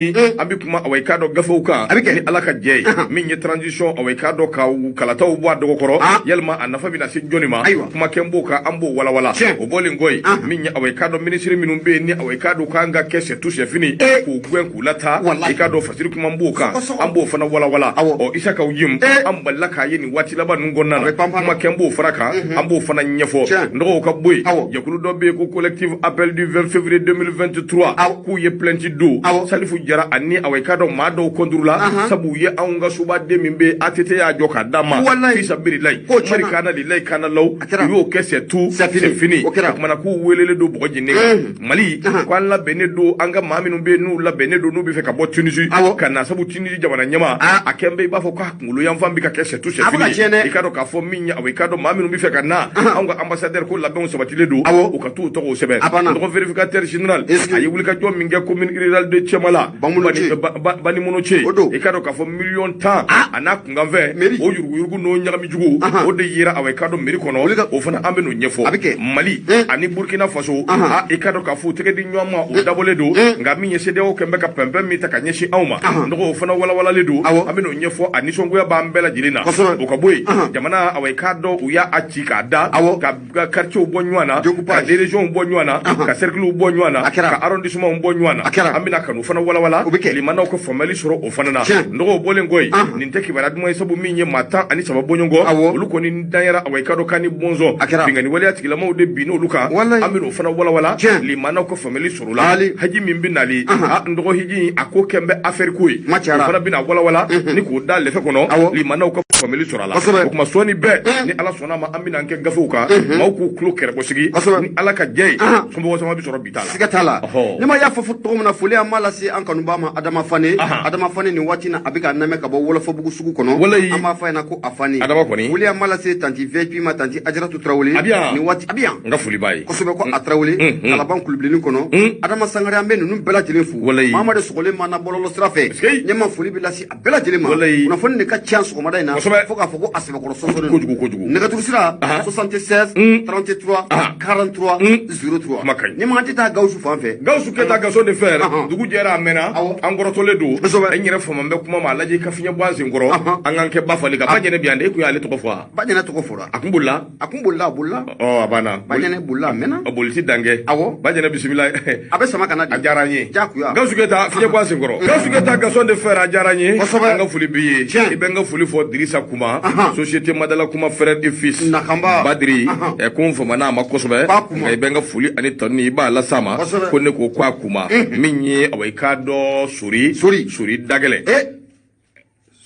An bɛ kuma, awa, i k'a dɔn gafew kan ni Ala ka jɛ ye. Min ye transition, awa, i k'a dɔn ka kalataw bɔ a dɔgɔkɔrɔ, yalima a nafa bɛna se jɔnni ma? Kuma kɛ b'o kan, an b'o walawala. O bɔlen kɔ yen, min ye, awa, i k'a dɔn minisiri minnu bɛ yen ni, awa, i k'a dɔn k'an ka kɛ c'est tout, c'est fini, k'u gɛn k'u lataa, i k'a dɔn fasiri kuma b'o kan, an b'o fana walawala. Ɔ, Isa Kaw Jim, an balila k'a ye nin waati laban ninnu kɔnɔna na, kuma kɛ b'o fara kan, an b'o fana ɲɛfɔ. N dɔgɔw ka bɔ yen, jɛkulu dɔ bɛ yen ko Collectif Appel du 20 février 2023, k'u ye plainte don Salifu Jara ani, awa, i k'a dɔn maa dɔw contre la, sabu u ye anw ka sobaden min bɛ ATT y'a jɔ k'a d'a ma fisabililayi mari kana lilayi kana law, u y'o kɛ c'est tout, c'est fini. O kumana k'u welelen don bɔgɔ jeni kan Mali, ko an labɛnnen don, an ka maa minnu bɛ yen n'u labɛnnen don, n'u bɛ fɛ ka bɔ Tunisie ka na, sabu Tunisie jamana ɲɛmaa a kɛn bɛ i b'a fɔ k'a kunkolo yanfan bɛ ka kɛ c'est tout, c'est fini. I k'a dɔn k'a fɔ min ye, awa, i k'a dɔn maa minnu bɛ fɛ ka na, anw ka ambassadeur ko labɛnw sabatilen don, u ka t'u tɔgɔw sɛbɛn. Dɔgɔ vérificateur général, a ye wulikajɔ min kɛ commune rurale de Cɛmala, Banimonoce, i k'a dɔn k'a fɔ miliyɔn 10 a n'a kunkanfɛn, o yuruguyurugu n'o ɲagami jugu, o de yera, awa, i k'a dɔn mairie kɔnɔ. O fana, an bɛ n'o ɲɛfɔ. Mali ani Burkina Faso, a i k'a dɔn k'a fɔ u tɛgɛ di ɲɔgɔn ma, o dabɔlen don. Nka min ye CEDEAO kɛn bɛ ka pɛnpɛn min ta ka ɲɛsin anw ma, nɔgɔ o fana walawalalen don, an bɛ n'o ɲɛfɔ. A nisɔngoya b'an bɛɛ lajɛlen na. O ka bɔ yen, jamana, awa, i k'a dɔn u y'a ci k'a da ka quartiers bɔ ɲɔgɔn na, ka régions bɔ ɲɔgɔn na, ka cercles bɔ ɲɔgɔn na, ka arrondissements bɔ ɲɔgɔn na. An bɛna ka n'o fana walawala, limanaw ka faamuyali sɔrɔ o fana na. Nɔgɔw bɔlen kɔ yen, nin tɛ kibaruya duman ye, sabu min ye maa 13 bɔɲɔgɔn, olu kɔni danyara, awa, i k'a dɔn k'a ni bɔnzɔn binkanni waleya tigilamaw de bin olu kan. An bɛ n'o fana walawala, limanaw ka faamuyali sɔrɔ o la. Haji min bɛ nali, a n dɔgɔ, hiji a ko kɛn bɛ affaire ko ye, o fana bɛna walawala ni k'o da lɛfɛ kɔnɔ, limanaw ka faamuyali sɔrɔ a la. O kuma sɔɔni bɛɛ, ni Ala sɔnna ma, an bɛna kɛ gafew kan, maaw k'u tulo kɛrɛbɔ sigi. Ni Ala ka jɛ ye, somɔgɔ caman bɛ sɔrɔ bi ta la. Siga t'a la. Ne ma y'a fɔ cogo min na, foli an b'a lase an kanubaa ma, Adama Fane. Adama Fane, nin waati na a bɛ ka lamɛn ka bɔ Wɔlɔfɔbugu sugu kɔnɔ. An b'a fɔ a ɲɛna ko a Fane. Adama kɔni. Foli an b'a lase tanti VIP ma, tanti Ajaratu Tarawele. A bɛ yan. Nin waati a bɛ yan. N ka foli b'a ye. Kosɛbɛ, ko a Tarawele Kalaban kulubilenni kɔnɔ. Adama Sangare, an bɛ ninnu bɛɛ lajɛlen fo. Mamadu Sɔgɔlen ma na bɔlɔlɔ sira fɛ. Ɲɛma foli bɛ lase a bɛɛ lajɛlen ma. Kunnafoni de ka ca sɔgɔmada in na. Fo k'a fɔ ko a sɛbɛkɔrɔ sɔsɔlen. Kojugu kojugu. Nɛgɛjuru sira 76 33 43 03. Kuma ka ɲi. Ɲɛma, an tɛ taa Gawusu fan fɛ. Gawusu Keyita, Gaso de fɛ, dugu jɛra a mɛnna, an kɔrɔtɔlen don. N yɛrɛ fama bɛ kuma ma, a lajɛ i ka fiɲɛ bɔ an sen kɔrɔ, an k'an kɛ ba fali kan. Ba jɛnɛ bi yan de, e kun y'ale tɔgɔ fɔ wa? Ba jɛnɛ tɔgɔ fɔra. A kun bolila. A kun bolila, a bolila. Ɔ, a banna. Ba jɛnɛ bolila, a mɛnna. A boli ti dan kɛ. Ba jɛnɛ, bisimila. A bɛ sama ka na de. A diyara n ye. Jagoya. Gawusu Keyita, fiɲɛ bɔ an sen kɔrɔ. Gawusu Keyita, Gaso de fɛ, a diyara n ye. An ka foli b'i ye. I bɛ n ka foli fɔ Dirisa Kuma, société Madala Kuma frère et fils. Nakanba. Badiri ɛ, ko n famana a ma kosɛbɛ, nka i bɛ n ka foli ani tanu, i b'a las'a ma ko ne ko k'a kuma. Min ye, awa, i k'a dɔn Sori. Sori. Sori Dagɛlɛ.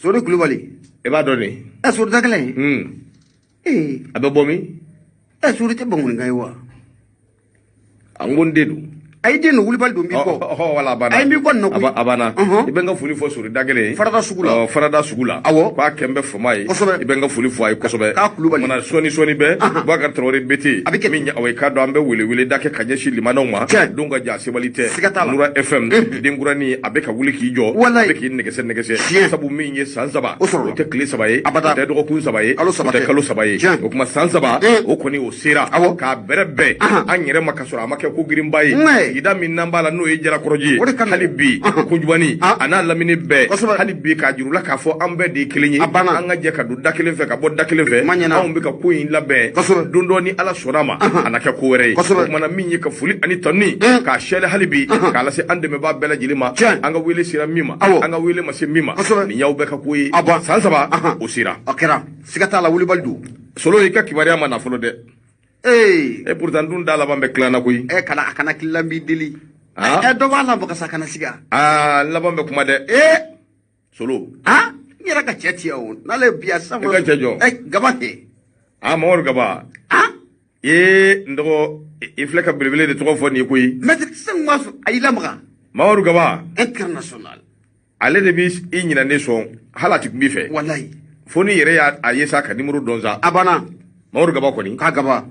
Sori Kulubali. E b'a dɔn nin? Ɛ, Sori Dagɛlɛ. A bɛ bɔ min? Ɛ, Sori tɛ Bamanankan ye wa? A n ko n den don. A ye den don, wulibali don, n b'i kɔ. Wala, a banna. A ye n b'i kɔ nin na koyi. A banna. I bɛ n ka foli fɔ Sori Dagɛlɛ ye. Farada sugu la. Farada sugu la. K'a kɛ n bɛ fama ye. I bɛ n ka foli fɔ a ye kosɛbɛ. K'a Kulubali. Mana sɔɔni sɔɔni bɛɛ, Bubakari Tarawele BT. A bɛ kɛ. Min ye, awa, i k'a dɔn an bɛ wele wele da kɛ ka ɲɛsin limanaw ma. Don ka ja sebali tɛ. Siga t'a la. Nura FM denkuranin, a bɛ ka wuli k'i jɔ. A bɛ k'i nɛgɛsɛ nɛgɛsɛ. Sabu min ye san 3. O sɔrɔla. O tɛ tile 3 ye. Abada. O tɛ dɔgɔkun 3 ye. Kalo 3 O tɛ kalo 3 ye. O tuma san 3. O kɔni o sera. K'a bɛrɛ bɛn an yɛrɛ ma ka sɔrɔ a ma kɛ ko girinba ye. Sigida min n'an b'a la, n'o ye Jalakɔrɔji ye. Hali bi Kojubani a n'a lamini bɛɛ. Hali bi k'a juru la k'a fɔ an bɛɛ de ye kelen ye. A banna. An ka jɛ ka don da kelen fɛ, ka bɔ da kelen fɛ. Anw bɛ ka ko in labɛn. Don dɔ, ni Ala sɔnna ma, a na kɛ ko wɛrɛ ye. O kumana min ye ka foli ani tanuni k'a sɛlɛ hali bi k'a lase an dɛmɛbaa bɛɛ lajɛlen ma. An ka wele sera min ma, an ka wele ma se min ma, nin y'aw bɛɛ ka ko ye. San 3 o sera. A kɛra, siga t'a la, wulibali don. Solo, i ka kibaruya ma na fɔlɔ dɛ. E pourtant dun da laban bɛ tilanna koyi. Ɛ, kana a kana kililan b'i deli. Ɛ, dɔ b'a la sa, kana siga. Aa, laban bɛ kuma dɛ. Solo. N yɛrɛ ka cɛ tiɲɛ o n'ale bi yan sisan. I ka cɛ jɔ. Ɛ, Gaba kɛ. Aa, Mamadu Gaba. Ee, n dɔgɔ, i filɛ ka belebele de tɔgɔ fɔ nin ye koyi. Maître sisan ma a y'i lamaga. Mamadu Gaba. International. Ale de b'i ɲinɛ ne sɔn, hali a ti kun b'i fɛ. Walayi. Fo n'i yɛrɛ y'a ye sa ka numéro dɔn sa. A banna. Mamadu Gaba kɔni. K'a Gaba.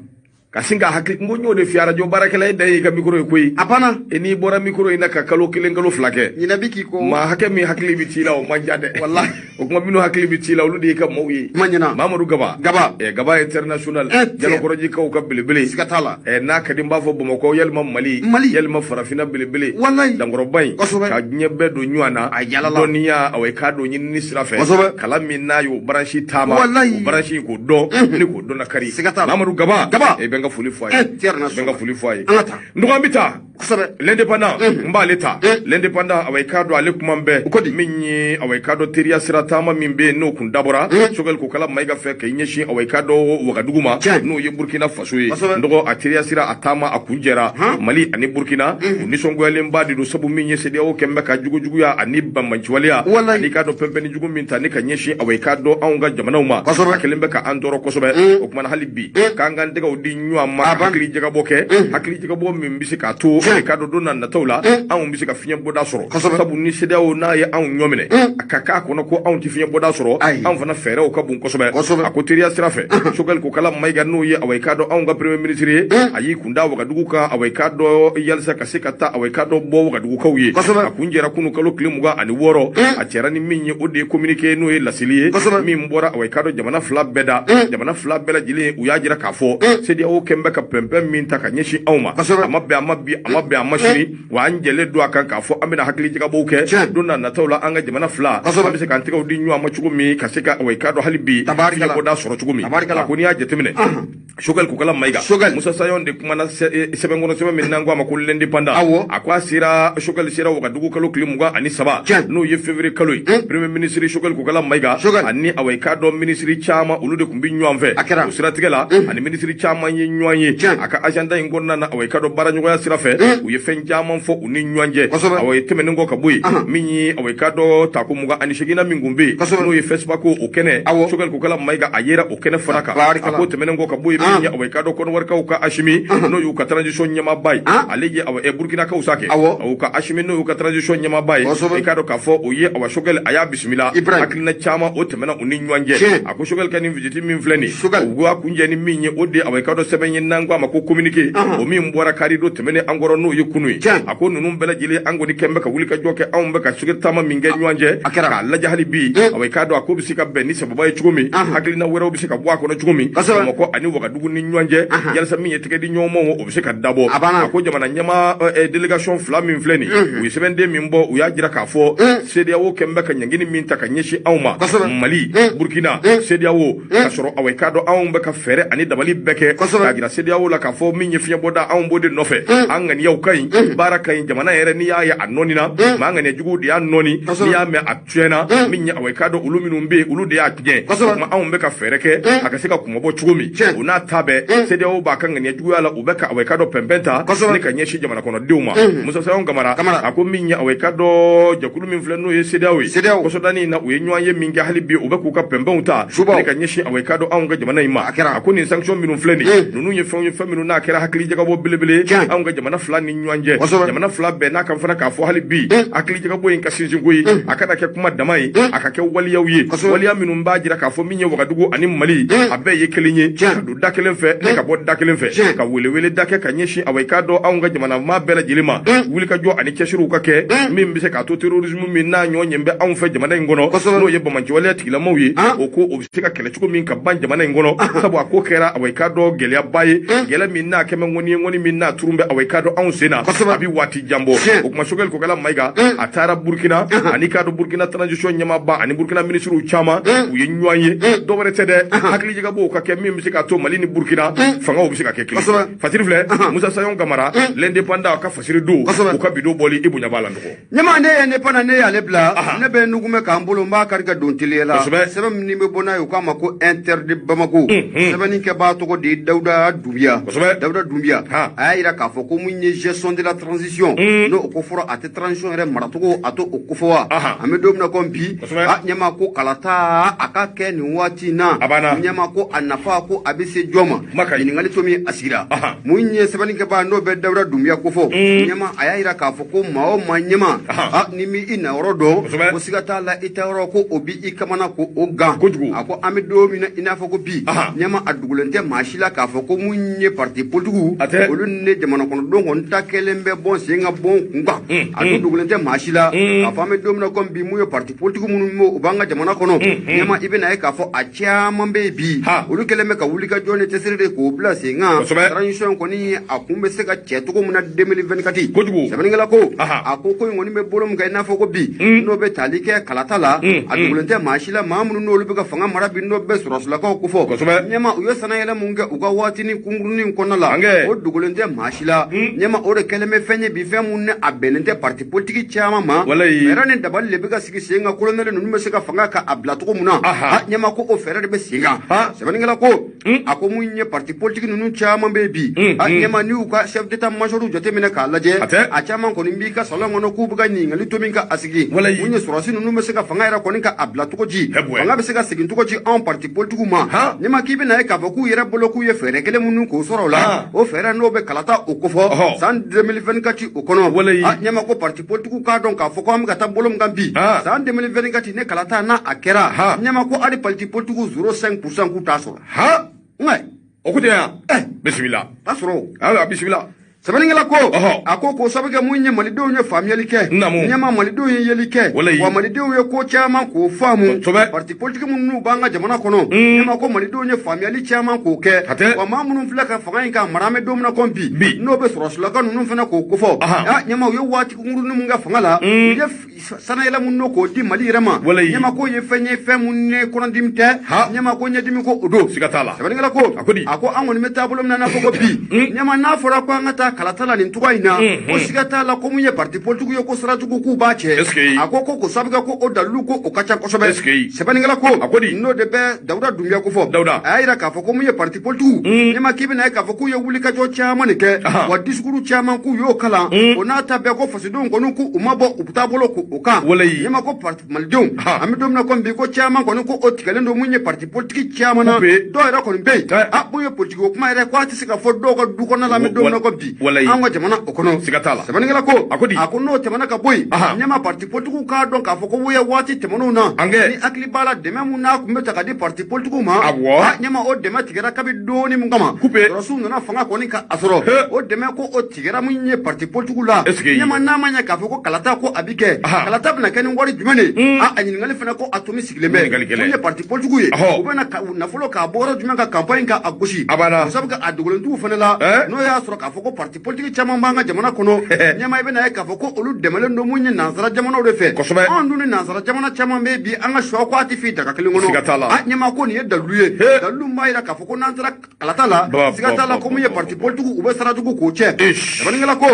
Ka sin ka hakili n ko n y'o de f'i ye, arajo baarakɛla, e dan y'i ka micro ye koyi. A banna. E n'i bɔra micro in na ka kalo 1, kalo 2 kɛ, ɲinɛ bi k'i ko. Maa hakɛ min hakili bɛ t'i la, o man ca dɛ. Walahi. O kuma, minnu hakili bɛ t'i la, olu de y'i ka maaw ye. Kuma ɲɛna. Mamadu Gaba. Gaba. Gaba international. Jalakɔrɔjikaw ka belebele. Siga t'a la. N'a ka di n b'a fɔ Bamakɔ, yalima Mali. Mali. Yalima farafinna belebele. Walahi. Dankɔrɔba in. Kosɛbɛ. Ka diɲɛ bɛɛ don ɲɔgɔn na. A yalala. Dɔnniya, awɔ, i k'a dɔn ɲinini sira fɛ. Kosɛbɛ. Kalan min n'a y'o branche taama. Walahi. O branche in k'o dɔn ni k'o dɔn lakari. Siga t'a la. Mamadu Gaba. Gaba. Bɛ n ka foli fɔ a ye. International. Bɛ n ka foli fɔ a ye. An ka taa. N dɔgɔ, an bɛ taa. Kosɛbɛ. L'Indépendant, n b'ale ta. L'Indépendant, awa, i k'a dɔn ale kuma bɛɛ. Ko di? Min ye, awa, i k'a dɔn teriya sira taama min bɛ yen, n'o kun dabɔra Choguel Kokala Mayiga fɛ k'i ɲɛsin, awa, i k'a dɔn Wagadugu ma, n'o ye Burkina Faso ye. N dɔgɔ, a teriya sira a taama a kun jɛra. Mali ani Burkina, u nisɔngoyalenba de don, sabu min ye CEDEAO kɛn bɛ ka jugujuguya ani banbanciwaleya Walahi. ani k'a dɔn pɛnpɛnni jugu min ta ni ka ɲɛsin, awa, i k'a dɔn anw ka jamanaw ma. Kosɛbɛ. A kɛlen bɛ ka an tɔɔrɔ kosɛbɛ. O kumana, hali bi k'an k'an tɛgɛw di ɲɔgɔn ma, A ban. hakili jagabɔ kɛ, hakili jagabɔ min bɛ se k'a to, i k'a dɔn don na nataw la, anw bɛ se ka fiɲɛ bɔda sɔrɔ. Kosɛbɛ. Sabu ni CEDEAO n'a ye anw ɲɔ minɛ, a ka k'a kɔnɔ ko anw tɛ fiɲɛ bɔda sɔrɔ, Ayi. anw fana fɛɛrɛw ka bon kosɛbɛ. Kosɛbɛ. A ko teriya sira fɛ, Choguel Kokala Mayiga, n'o ye, awa, i k'a dɔn anw ka premier ministre ye, a y'i kun da Wagadugu kan, awa, i k'a dɔn yalisa ka se ka taa, awa, i k'a dɔn bɔ Wagadugukaw ye. Kosɛbɛ. A kun jɛra kunu kalo tile 26. A cɛra ni min ye, o de ye communiqué, n'o ye laseli ye. Kosɛbɛ. Min bɔra, awa, i k'a dɔn jamana fila bɛɛ da, jamana fila bɛɛ lajɛlen, u y'a jira k'a fɔ CEDEAO kɛn bɛ ka pɛnpɛn min ta ka ɲɛsin anw ma, Kosɛbɛ. a ma bɛn a ma bi, a ma bɛn a ma sini. Wa an jɛlen don a kan k'a fɔ an bɛna hakili jagabɔw kɛ don na nataw la, an ka jamana fila, Kosɛbɛ. an bɛ se k'an tɛgɛw di ɲɔgɔn ma cogo min, ka se ka, awa, i k'a dɔn hali bi Tabarikala. fiɲɛ bɔda sɔrɔ cogo min. Tabarikala. A ko n'i y'a jateminɛ, Choguel Kokala Mayiga, Choguel. Musa Sayon de kumana sɛbɛn kɔnɔ, sɛbɛn min n'an ko a ma ko L'Indépendant. Awɔ. A ko a sera, Choguel sera Wagadugu kalo tile 23, n'o ye février kalo ye. Premier ministre Choguel Kokala Mayiga Choguel. ani, awa, i k'a dɔn ministre caman, olu de tun bɛ ɲɔgɔn fɛ. A kɛra. O siratigɛ la, ani ministre caman ye ɲɔgɔn ye. A ka agenda in kɔnɔna na, awa, i k'a dɔn baaraɲɔgɔnya sira fɛ, u ye fɛn caman fɔ u ni ɲɔgɔn cɛ. Kosɛbɛ. Awa, tɛmɛnen kɔ ka bɔ yen, min ye, awa, i k'a dɔn tako 28nan min kun bɛ yen, Kosɛbɛ. n'o ye FESPACO, o kɛnɛ, Awɔ. Choguel Kokala Mayiga a yera o kɛnɛ fana kan. Tabarikala. A ko tɛmɛnen kɔ ka bɔ yen, min ye, awa, i k'a dɔn Kɔnɔwarikaw ka Asimi, n'o y'u ka transition ɲɛmaaba ye, ale ye, awa, Burkinakaw sa kɛ. Awɔ. U ka Asimi, n'o y'u ka transition ɲɛmaaba ye, Kosɛbɛ. i k'a dɔn k'a fɔ o ye, awa, Choguel a y'a bisimila. Ibrahim. Hakilina caman o tɛmɛna u ni ɲɔgɔn cɛ. A ko Choguel ka nin visite min filɛ nin ye, Choguel. u b'a kunjɛ ni min ye, o de ye, awa, i k'a dɔn sɛbɛn ye n'an ko a ma ko communiqué, o min bɔra kari don tɛmɛnen an kɔrɔ, n'o ye kunu ye. A ko ninnu bɛɛ lajɛlen, an kɔni kɛn bɛ ka wuli ka jɔ kɛ, anw bɛ ka sigi taama min kɛ ɲɔgɔn cɛ, A kɛra. k'a lajɛ hali bi, awa, i k'a dɔn a ko bɛ se ka bɛn ni sababa ye cogo min, hakilina wɛrɛw bɛ se ka bɔ a kɔnɔ cogo min, Kosɛbɛ. Bamakɔ ani Wagadugu ni ɲɔgɔn cɛ, yalisa min ye tɛgɛ di ɲɔgɔn ma, o bɛ se ka dabɔ. A banna. A ko jamana ɲɛmaa délégation fila min filɛ nin ye, u ye sɛbɛnden min bɔ, u y'a jira k'a fɔ CEDEAO kɛn bɛ ka ɲangini min ta ka ɲɛsin anw ma, Kosɛbɛ. Mali, Burkina, CEDEAO, ka sɔrɔ, awa, i k'a dɔn anw bɛ ka fɛɛrɛ ani dabali bɛɛ kɛ Kosɛbɛ. k'a jira CEDEAO la k'a fɔ min ye fiɲɛbɔda, anw b'o de nɔfɛ, an ŋaniyaw ka ɲi, baara ka ɲi, jamana yɛrɛ n'i y'a ye a nɔɔni na, maa ŋaniya juguw de y'a nɔɔni. Kosɛbɛ. N'i y'a mɛn a tiɲɛna, min ye, awa, i k'a dɔn olu minnu bɛ yen, olu de y'a tiɲɛ. Kosɛbɛ. O tuma anw bɛ ka fɛɛrɛ kɛ a ka se ka kunmabɔ cogo min. O n'a ta bɛɛ, CEDEAO b'a ka ŋaniya juguya la, u bɛ ka, awa, i k'a dɔn pɛnpɛn ta Kosɛbɛ. ni ka ɲɛsin jamana kɔnɔdenw ma. Musa Sayon Kamara Kamara. a ko min ye, awa, i k'a dɔn jɛkulu min filɛ, n'o ye CEDEAO ye, CEDEAO. kɔsɔdani in na, u ye ɲɔgɔn ye min kɛ, hali bi u bɛ k'u ka pɛnpɛnw ta Subaw. ni ka ɲɛsin, awa, i k'a dɔn anw ka jamana in ma. A kɛra. A ko nin sanction minnu filɛ nin ye, ninnu ye fɛnw ye, fɛn minnu n'a kɛra hakili jagabɔ belebele anw ka jamana fila ni ɲɔgɔn cɛ. Kosɛbɛ. Jamana fila bɛɛ n'a kan fana k'a fɔ hali bi hakili jagabɔ in ka sinsin koyi, a kana kɛ kuma dama ye, a ka kɛ waliyaw ye, Kosɛbɛ. waliya minnu b'a jira k'a fɔ min ye Wagadugu ani Mali, a bɛɛ ye kelen ye, ka don da kelen fɛ ni ka bɔ da kelen fɛ, ka welewele da kɛ ka ɲɛsin, awa, i k'a dɔn anw ka jamana maa bɛɛ lajɛlen ma, wulikajɔ ani cɛsiriw ka kɛ min bɛ se k'a to terrorisme min n'a ɲɔ ɲɛ bɛ anw fɛ jamana in kɔnɔ, Kosɛbɛ. n'o ye bamanciwaleya tigilamaw ye, o ko o bɛ se ka kɛlɛ cogo min ka ban jamana in kɔnɔ. Sabu a ko kɛra, awa, i k'a dɔn gɛlɛyaba ye, gɛlɛya min n'a kɛmɛ ŋɔni ye, ŋɔni min n'a turun bɛ, awa, i k'a dɔn anw sen na, Kosɛbɛ. a bɛ waati jan bɔ. O kuma, Choguel Kokala Mayiga a taara Burkina ani k'a dɔn Burkina transition ɲɛmaaba ani Burkina ministres caman, u ye ɲɔgɔn ye. Dɔwɛrɛ tɛ dɛ, hakili jagabɔw ka kɛ min bɛ se k'a to Mali ni Burkina fangaw bɛ se ka kɛ kelen. Kosɛbɛ. Fasiri filɛ, Musa Sayon Kamara, L'Indépendant ka fasiri don. Kosɛbɛ. U ka bidon bɔli, i bonya b'a la nɔgɔ. Ɲɛma, ne ye ne pana, ne y'ale bila, ne bɛ nugumɛ k'an bolo, n b'a kari ka don teliya la. Kosɛbɛ. Sɛbɛn min bɛ bɔ n'a ye, u k'a ma ko Inter de Bamako, sɛbɛnni kɛbaa tɔgɔ de ye Dawuda Dunbiya. Kosɛbɛ. Dawuda Dunbiya, a y'a yira k'a fɔ ko mun ye ye gestion de la transition n'o ko fɔra a tɛ transition yɛrɛ maracogo a to o kofɔ wa an bɛ don min na komi bi a ɲɛma ko kalata a ka kɛ nin waati in na ɲɛma ko a nafa ko a bɛ se jɔn ma ɲininkali to min a sigira mun ye sɛbɛnnikɛbaa n'o bɛ Dawuda Dunbiya kofɔ ɲɛma a y'a jira k'a fɔ ko maa o maa ɲɛma a ni m'i nayɔrɔ dɔn ko siga t'a la i taayɔrɔ ko o b'i kamana ko o gan a ko an bɛ don min na i n'a fɔ ko bi ɲɛma a dugulen tɛ maa si la k'a fɔ ko mun ye parti politigiw olu ni jamana kɔnɔdenw kɔni ta kɛlen bɛ bɔn sen ka bɔn kun kan a dun dugulen tɛ maa si la k'a fɔ an bɛ don min na komi bi mun ye parti politique minnu bɛ u b'an ka jamana kɔnɔ ɲɛma i bɛna ye k'a fɔ a caman bɛ yen bi olu kɛlen bɛ ka wuli ka jɔ ni cɛsiri de k'o bila sen kan transition kɔni a kun bɛ se ka cɛ cogo min na 2024 sɛbɛnnikɛla ko a ko ko in kɔni bɛ bolo min kan i n'a fɔ ko bi n'o bɛ tali kɛ kalata la a dugulen tɛ maa si la maa minnu n'olu bɛ ka fanga mara bi n'o bɛ sɔrɔsilakaw kofɔ ɲɛma u ye sanayɛlɛ mun kɛ u ka waatinin kunkurunin kɔnɔna la o dogolen tɛ maa si la ɲɛma o de kɛlen bɛ fɛn ye bi fɛn mun ni a bɛnnen tɛ parti politique caman ma fɛɛrɛ ni dabali de bɛ ka sigi sen kan kolonɛli ninnu bɛ se ka fanga ka a bila cogo min na ɲɛma ko o fɛɛrɛ de bɛ sen kan sɛbɛnnikɛla ko a ko mun ye parti politique ninnu caman bɛ bi ɲɛma n'i y'u ka chef d'état major jateminɛ k'a lajɛ a caman kɔni b'i ka salon kɔnɔ k'u bɛ ka ɲininkali to min ka a sigi mun ye sɔrɔsi ninnu bɛ se ka fanga yɛrɛ kɔni ka a bila cogo di fanga bɛ se ka segin cogo di anw parti politique ma ɲɛma k'i bɛna ye k'a fɔ k'u yɛrɛ bolo k'u ye fɛɛrɛ kelen minnu k'o sɔrɔ o la o fɛɛrɛ n'o bɛ kalata o kofɔ san 2024 o kɔnɔ ɲɛma ko parti politique k'a dɔn k'a fɔ ko an bɛ ka taa bolo min kan bi san 2024 ne kalata n'a a kɛra ɲɛma ko hali parti politique 0,5% k'u t'a sɔrɔ o ko tɛ yan bisimila t'a sɔrɔ ayiwa bisimila sɛbɛnnikɛla ko a ko k'o sabu kɛ mun ye malidenw ye faamuyali kɛ ɲɛma malidenw ye yeli kɛ wa malidenw ye ko caman k'o faamu parti politique minnu b'an ka jamana kɔnɔ ɲɛma ko malidenw ye faamuyali caman k'o kɛ wa maa minnu filɛ ka fanga in k'a mara an bɛ don min na komi bi n'o bɛ sɔrɔsilaka ninnu fana k'o kofɔ ɲɛma u ye waati kunkurunin mun kɛ fanga la u ye sanayɛlɛ mun k'o di Mali yɛrɛ ma ɲɛma ko ye fɛn ye fɛn mun ne kɔnɔdimi tɛ ɲɛma ko ɲɛdimi ko o don siga t'a la sɛbɛnnikɛla ko a ko an kɔni bɛ taabolo min na n'a fɔ ko bi ɲɛma n'a fɔra ko an ka taa kalata la nin cogoya in na ko siga t'a la ko mun ye parti politique ye ko sirajugu k'u b'a cɛ a ko ko sabu kɛ ko o dalilu ko o ka ca kosɛbɛ sɛbɛnnikɛla ko n'o de bɛ Dawuda Dunbiya ko fɔ a y'a jira k'a fɔ ko mun ye parti politique ɲɛma k'i bɛna ye k'a fɔ k'u ye wulikajɔ caman de kɛ wa discours caman k'u y'o kalan o n'a ta bɛɛ ko fasodenw kɔni k'u ma bɔ u taabolo ko o kan ɲɛma ko parti malidenw an bɛ don min na komi bi ko caman kɔni ko o tigɛlen don mun ye parti politique caman na dɔw yɛrɛ kɔni bɛ yen a mun ye politique ko kuma yɛrɛ ko a tɛ se ka fɔ dɔw ka du kɔnɔna la an bɛ don min na ko bi an ka jamana o kɔnɔ siga t'a la sɛbɛnnikɛla ko a ko n'o tɛmɛna ka bɔ yen ɲɛma parti politique k'a dɔn k'a fɔ ko ye waati tɛmɛnenw na ni hakili b'a la dɛmɛ mun n'a tun bɛ ta ka di parti politique ma ɲɛma o dɛmɛ tigɛra kabi dɔɔni mun kama sɔrɔsiw nana fanga kɔni ka a sɔrɔ o dɛmɛ ko o tigɛra mun ye parti politique la ɲɛma n'a ma ɲɛ k'a fɔ ko kalata ko a bi kɛ kalata bɛna kɛ ni wari jumɛn de a ɲininkali fana ko a tomi sigilen bɛ mun ye parti politique ye u bɛna nafolo k'a bɔ yɔrɔ jumɛn ka campagne ka a gosi o sabu a dogolentigiw fana la n'o y'a sɔrɔ k'a fɔ ko parti politique caman b'an ka jamana kɔnɔ ɲɛma i bɛna ye k'a fɔ ko olu dɛmɛlen don mun ye nansara jamanaw de fɛ anw dun ni nansara jamana caman bɛ bi an ka suwa ko a tɛ fi daga kelen kɔnɔ ɲɛma ko nin ye dalilu ye dalilu b'a jira k'a fɔ ko n'an taara kalata la siga t'a la ko mun ye parti politique u bɛ sira jugu k'o cɛ sɛbɛnnikɛla ko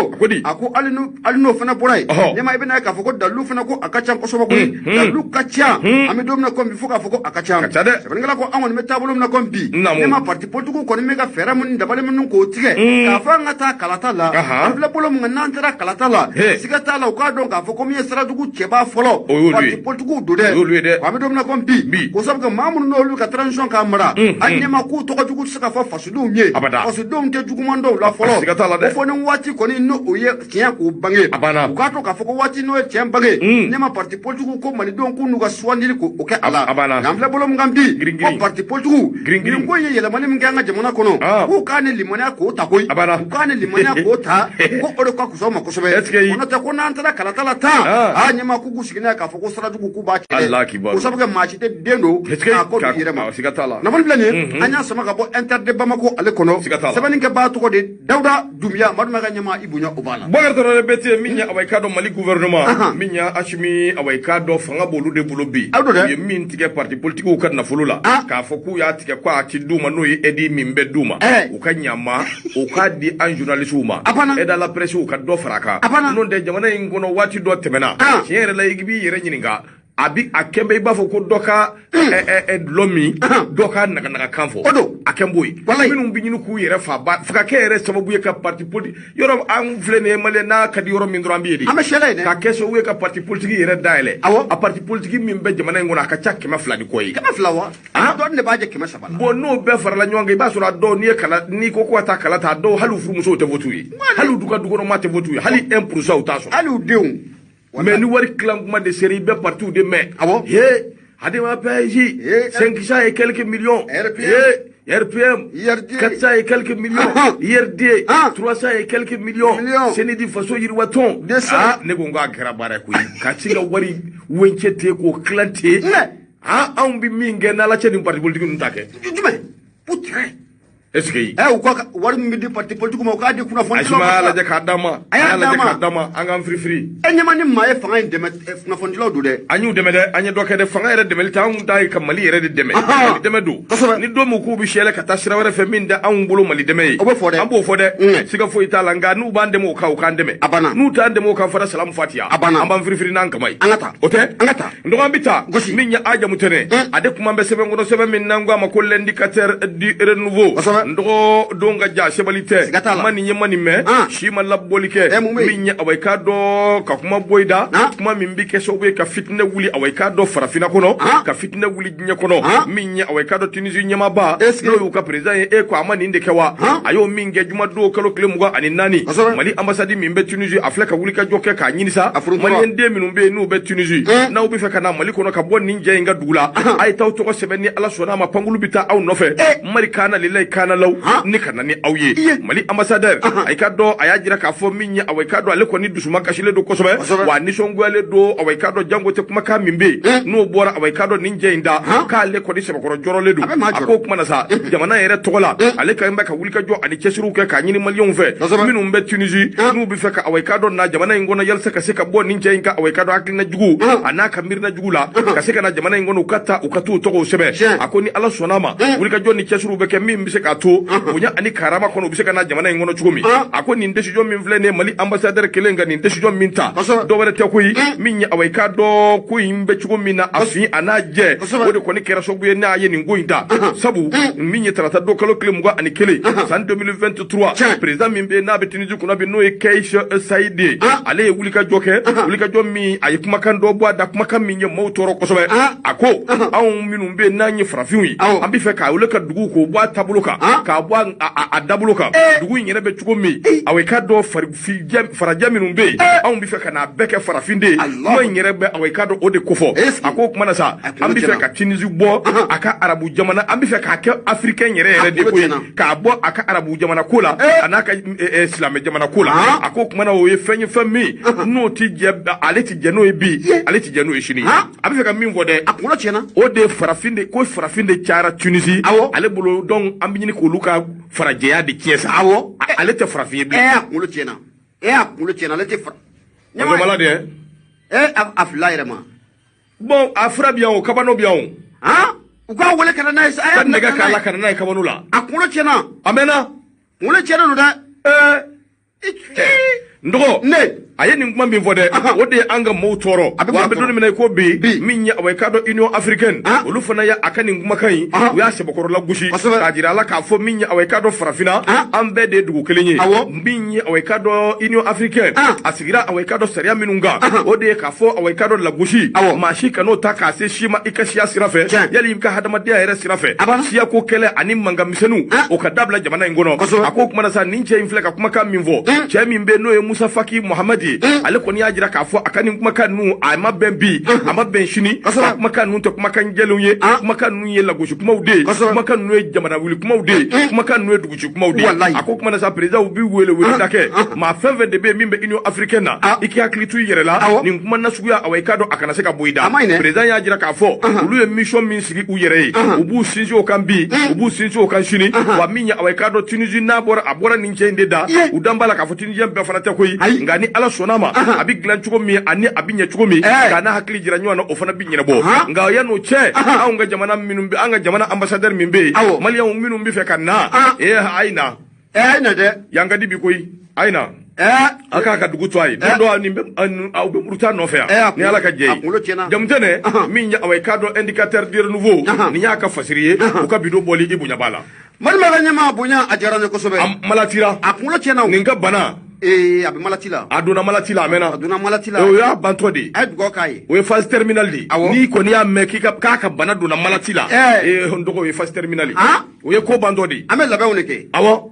a ko hali n'o fana bɔra yen ɲɛma i bɛna ye k'a fɔ ko dalilu fana ko a ka ca kosɛbɛ koyi dalilu ka ca an bɛ don min na komi bi fo k'a fɔ ko a ka ca sɛbɛnnikɛla ko an kɔni bɛ taabolo min na komi bi ɲɛma parti politique kɔni bɛ ka fɛɛrɛ minnu dabali minnu k'o tigɛ k'a fɔ an ka taa kalata la an filɛ bolo min kan n'an taara kalata la siga t'a la u k'a dɔn k'a fɔ ko min ye sira jugu cɛba fɔlɔ parti politique don dɛ an bɛ don min na komi bi ko sabu kɛ maa minnu n'olu ka transition k'a mara a ɲɛma k'u tɔgɔ jugu tɛ se ka fɔ fasodenw ye fasodenw tɛ juguman dɔw la fɔlɔ ko fo ni waati kɔni n'o o ye tiɲɛ k'o bange u k'a to k'a fɔ ko waati n'o ye tiɲɛ bange ɲɛma parti politique ko malidenw k'u n'u ka sugandili k'o kɛ a la n'an filɛ bolo min kan bi ko parti politique nin ko in ye yɛlɛmani min kɛ an ka jamana kɔnɔ k'u k'a ni limaniya k'o ta koyi u k'a ni limaniya k'o ta ko o de ka kusa u ma kosɛbɛ o n'o tɛ ko n'an taara kalata la tan a ɲɛma k'u k'u sigi n'a ye k'a fɔ ko sira jugu k'u b'a cɛ dɛ ko sabu kɛ maa si tɛ den don k'a kɔ don i yɛrɛ ma nafolo filɛ nin ye an y'a sama ka bɔ Inter de Bamako ale kɔnɔ sɛbɛnnikɛbaa tɔgɔ de Dawuda Dunbiya Maduma ka ɲɛmaa i bonya o b'a la. Bɔkari Tarawele BT min ye awa i k'a dɔn Mali gouvernement min ye Asimi awa i k'a dɔn fanga b'olu de bolo bi u ye min tigɛ parti politiques ka nafolo la k'a fɔ k'u y'a tigɛ ko a ti d'u ma n'o ye aide min bɛ d'u ma u ka ɲama u k'a di an journalistes ma aide à la presse u ka dɔ fara a kan n'o tɛ jamana in kɔnɔ waati dɔ tɛmɛna tiɲɛ yɛrɛ la i b'i yɛrɛ ɲininka. A bi a kɛn bɛ i b'a fɔ ko dɔ ka dulɔ min, dɔ ka naganagakan fɔ. O don. A kɛn b'o ye. Minnu bɛ ɲini k'u yɛrɛ fa ba fo ka kɛ yɛrɛ sababu ye ka parti politique yɔrɔ, an filɛ nin ye Malien, n'a ka di yɔrɔ min dɔrɔn an bɛ yen de. An bɛ sɛlɛ yen dɛ. Ka kɛ sababu ye ka parti politique yɛrɛ dayɛlɛ. Awɔ. A parti politique min bɛ jamana in kɔnɔ, a ka ca 200 ni kɔ ye. 200 wa? Dɔɔnin de b'a jɛ 300 la. Bon, n'o bɛɛ farala ɲɔgɔn kan, i b'a sɔrɔ a dɔw, n'i ye kala, n'i ko ko ka taa kala ta, a dɔw hali u furumusow tɛ vote ye, hali u ka dukɔnɔmaa tɛ vote ye, hali 1% u t'a sɔrɔ. Hali u denw. Mais ni wari tilan kuma de sera, i bɛ partiw de mɛn. Awɔ. Ye Adema PSG, 500 et quelques millions. RPM. RPM, IRD. 400 et quelques millions. IRD, 300 et quelques millions. Senedi Faso Yiriwaton. 200. Ah, ne ko n k'a kɛra baara ye koyi. Ka ci ka wari wencɛ ten k'o tilan ten. Ah, anw bɛ min kɛ n'Ala cɛ, nin parti politique ninnu t'a kɛ. Jumɛn? O tɛ. Est ce que. U ka wari min bɛ di parti politique ma, u k'a di kunnafonidilaw ma. A y'a lajɛ k'a d'an ma. A y'a lajɛ k'a d'an ma, an k'an firifiri. E ɲɛma ni maa ye fanga in dɛmɛ, kunnafonidilaw don dɛ. An y'u dɛmɛ dɛ, an ye dɔ kɛ dɛ. Fanga yɛrɛ dɛmɛli tɛ, anw ta ye ka Mali yɛrɛ de dɛmɛ. Mali dɛmɛ don. Kosɛbɛ. Ni don min k'u bɛ siyɛlɛ ka taa sira wɛrɛ fɛ min tɛ anw bolo Mali dɛmɛ ye. O bɛ fɔ dɛ. An b'o fɔ dɛ. Siga foyi t'a la, nka n'u b'an dɛmɛ o kan, u k'an dɛmɛ. A banna. N'u t'an dɛmɛ o kan fana, salamu fatiya. A banna. An b'an firifiri n'an kama ye. An ka taa. O tɛ? An ka taa. N dɔgɔ, an bɛ taa. Gosi. Min ye Ajamu Tɛnɛ, ale kuma bɛ sɛbɛn kɔnɔ, sɛbɛn min n'an ko a ma ko l'indicateur du renouveau. Kosɛbɛ. N dɔgɔ, don ka ja sebali tɛ. Siga t'a la. Ma nin ye, ma nin mɛn. Si ma labɔli kɛ. Mun bɛ yen? Min ye awa, i k'a dɔn ka kuma bɔ i da. Kuma min bɛ kɛ sababu ye ka fitinɛ wuli, awa, i k'a dɔn farafinna kɔnɔ, ka fitinɛ wuli diɲɛ kɔnɔ. Min ye awa, i k'a dɔn Tunisie ɲɛmaaba, n'o y'u ka président ye, e ko a ma nin de kɛ wa? A y'o min kɛ jumadon kalo tile 24, Mali ambassade min bɛ Tunisie, a filɛ ka wulikajɔ kɛ k'a ɲini sa. Malien den minnu bɛ yen n'u bɛ Tunisie, n'aw bɛ fɛ ka na Mali kɔnɔ ka bɔ nin jɛ in ka dugu la, a ye t'aw tɔgɔ sɛbɛn, ni Ala sɔnna a ma, pankulu bɛ taa aw nɔfɛ. Mali kana lilayi kana law ni ka na ni aw ye. Mali ambassadeur, a k'a dɔn a y'a jira k'a fɔ min ye awa, i k'a dɔn ale kɔni dusuma kasilen don kosɛbɛ, wa nisɔngoyalen don, awa, i k'a dɔn jango tɛ kumakan min bɛ yen n'o bɔra, awa, i k'a dɔn nin jɛ in da, k'ale kɔni sɛbɛkɔrɔ jɔrɔlen don. A k'o kuma na sa, jamana yɛrɛ tɔgɔ la, ale ka bɛ ka wulikajɔ ani cɛsiriw kɛ k'a ɲini maliyɛnw fɛ minnu bɛ Tunisie, n'u bɛ fɛ ka, awa, i k'a dɔn na jamana in kɔnɔ, yalisa ka se ka bɔ nin cɛ in ka, awa, i k'a dɔn hakilina jugu a n'a ka miirina jugu la, ka se ka na jamana in kɔnɔ, u ka taa u ka t'u tɔgɔw sɛbɛn. A ko ni Ala sɔnna a ma, wulikajɔ ni cɛsiriw bɛ kɛ min bɛ se k'a to bonya ani karama kɔnɔ, u bɛ se ka na jamana in kɔnɔ cogo min. A ko nin décision min filɛ nin ye, Mali ambassadeur kelen ka nin décision min ta, dɔ wɛrɛ tɛ koyi, min ye awa, i k'a dɔn ko in bɛ cogo min na, a fin a n'a jɛ, o de kɔni kɛra sababu ye n'a ye nin ko in ta. Sabu min ye tarata don kalo tile 21 san 2023, président min bɛ yen n'a bɛ Tunisie kunna bi, n'o ye Kais Saied ye, ale ye wulikajɔ kɛ, wulikajɔ min a ye kumakan dɔ bɔ a da, kumakan min ye maaw tɔɔrɔ kosɛbɛ. A ko anw minnu bɛ yen n'an ye farafinw ye, an bɛ fɛ k'a wele ka dugu k'o bɔ a taabolo kan, k'a bɔ a dabolo kan, dugu in yɛrɛ bɛ cogo min, awa, i k'a dɔn farajɛ minnu bɛ yen, anw bɛ fɛ ka n'a bɛɛ kɛ farafin de ye. Kuma in yɛrɛ bɛ, awa, i k'a dɔn o de kofɔ. A ko o kuma na sa, an bɛ fɛ ka Tunisie bɔ a ka arabu jamana, an bɛ fɛ k'a kɛ africain yɛrɛ yɛrɛ de ko ye, k'a bɔ a ka arabu jamana ko la, a n'a ka silamɛ jamana ko la. A ko o kuma na, o ye fɛn ye, fɛn min n'o ti jɛ, ale ti jɛ n'o ye bi, ale ti jɛ n'o ye sini. A bɛ fɛ ka min fɔ dɛ, a kunkolo tiɲɛna. O de ye farafin de ko farafin de cayara Tunisie. Ale bolo donc an bɛ ɲini k'olu ka farajɛya de tiɲɛ sa. Awɔ. Ale tɛ farafin ye bilen. A kunkolo tiɲɛna. A kunkolo tiɲɛna, ale tɛ fara. Ɲamala de. A filila yɛrɛ ma. Bon, a fura bɛ yan o, kabano bɛ yan o. U k'a wele ka na n'a ye sa. Ka nɛgɛ k'a la ka na n'a ye kabano la. A kunkolo tiɲɛna. A mɛnna. Kunkolo tiɲɛna don dɛ. N dɔgɔ. Ne. A ye nin kuma min fɔ dɛ, o de ye an ka maaw tɔɔrɔ. Wa an bɛ don min na i ko bi, min ye awa, i k'a dɔn Union africaine, olu fana ye a ka nin kumakan in, u y'a sɛbɛkɔrɔla gosi k'a jira ala k'a fɔ min ye awa, i k'a dɔn farafinna an bɛɛ de ye dugu kelen ye. Min ye awa, i k'a dɔn Union africaine, a sigira, awa, i k'a dɔn sariya minnu kan, o de ye k'a fɔ, awa, i k'a dɔn lagosi, maa si kan'o ta k'a se si ma i ka siya sira fɛ, yali i ka hadamadenya yɛrɛ sira fɛ, siyako kɛlɛ ani mankan misɛnninw, o ka dabila jamana in kɔnɔ. A ko o kuma na sa, nin cɛ in filɛ ka kumakan min fɔ, cɛ min bɛ yen n'o ye Musa Faki Mohamadi ye, ale kɔni y'a jira k'a fɔ a ka nin kumakan ninnu, a ma bɛn bi, a ma bɛn sini. A kumakan ninnu tɛ kumakan jɛlenw ye, kumakan ninnu ye lagosi kumaw de ye, kumakan ninnu ye jamana wuli kumaw de ye, kumakan ninnu ye duguci kumaw de ye. A ko kuma na sa, président b'i wele wele da kɛ maa fɛn fɛn de bɛ yen min bɛ Union africaine na, i k'i hakili to i yɛrɛ la, nin kuma nasuguya, awa, i k'a dɔn a kana se ka bɔ i da. Président y'a jira k'a fɔ olu ye mission min sigi u yɛrɛ ye, u b'u sinsin o kan bi, u b'u sinsin o kan sini. Wa min ye, awa, i k'a dɔn Tunisie n'a bɔra, a bɔra nin cɛ in de da, u dan b'a la k'a fɔ Tunisien bɛɛ fana tɛ koyi, nka ni Ala sɔnna ma, a bɛ dilan cogo min ani a bɛ ɲɛ cogo min, k'a n'a hakili jira ɲɔgɔn na, o fana bɛ ɲɛnabɔ. Nka yan'o cɛ, anw ka jamana minnu bɛ, an ka jamana ambassadeur min bɛ yen, maliyɛnw minnu bɛ fɛ ka na, a ye na. A ye na dɛ. Yan ka di bi koyi, a ye na. A k'a ka dugu to a ye don dɔ nin bɛ aw bɛ muruti a nɔfɛ yan ni Ala ka jɛ A ye. kunkolo tiɲɛna. Jamutɛnɛ min ye, awa, i k'a dɔn, Indicateur du Renouveau, nin y'a ka fasiri ye, u ka bidon bɔli i bonya b'a la. Malima ka ɲɛmaa bonya, a diyara n ye kosɛbɛ. A malatira. A kunkolo tiɲɛna o. Nin ka bana. Ee, a bɛ maladie la. A donna maladie la, a mɛnna. A donna maladie la. O y'a bantɔ de ye. A ye dugawu k'a ye. O ye phase terminale de ye. Awɔ. N'i kɔni y'a mɛn k'i ka k'a ka bana donna maladie la, ee, n dɔgɔ, o ye phase terminale ye. O ye ko bantɔ de ye. An bɛ labɛnw de kɛ. Awɔ,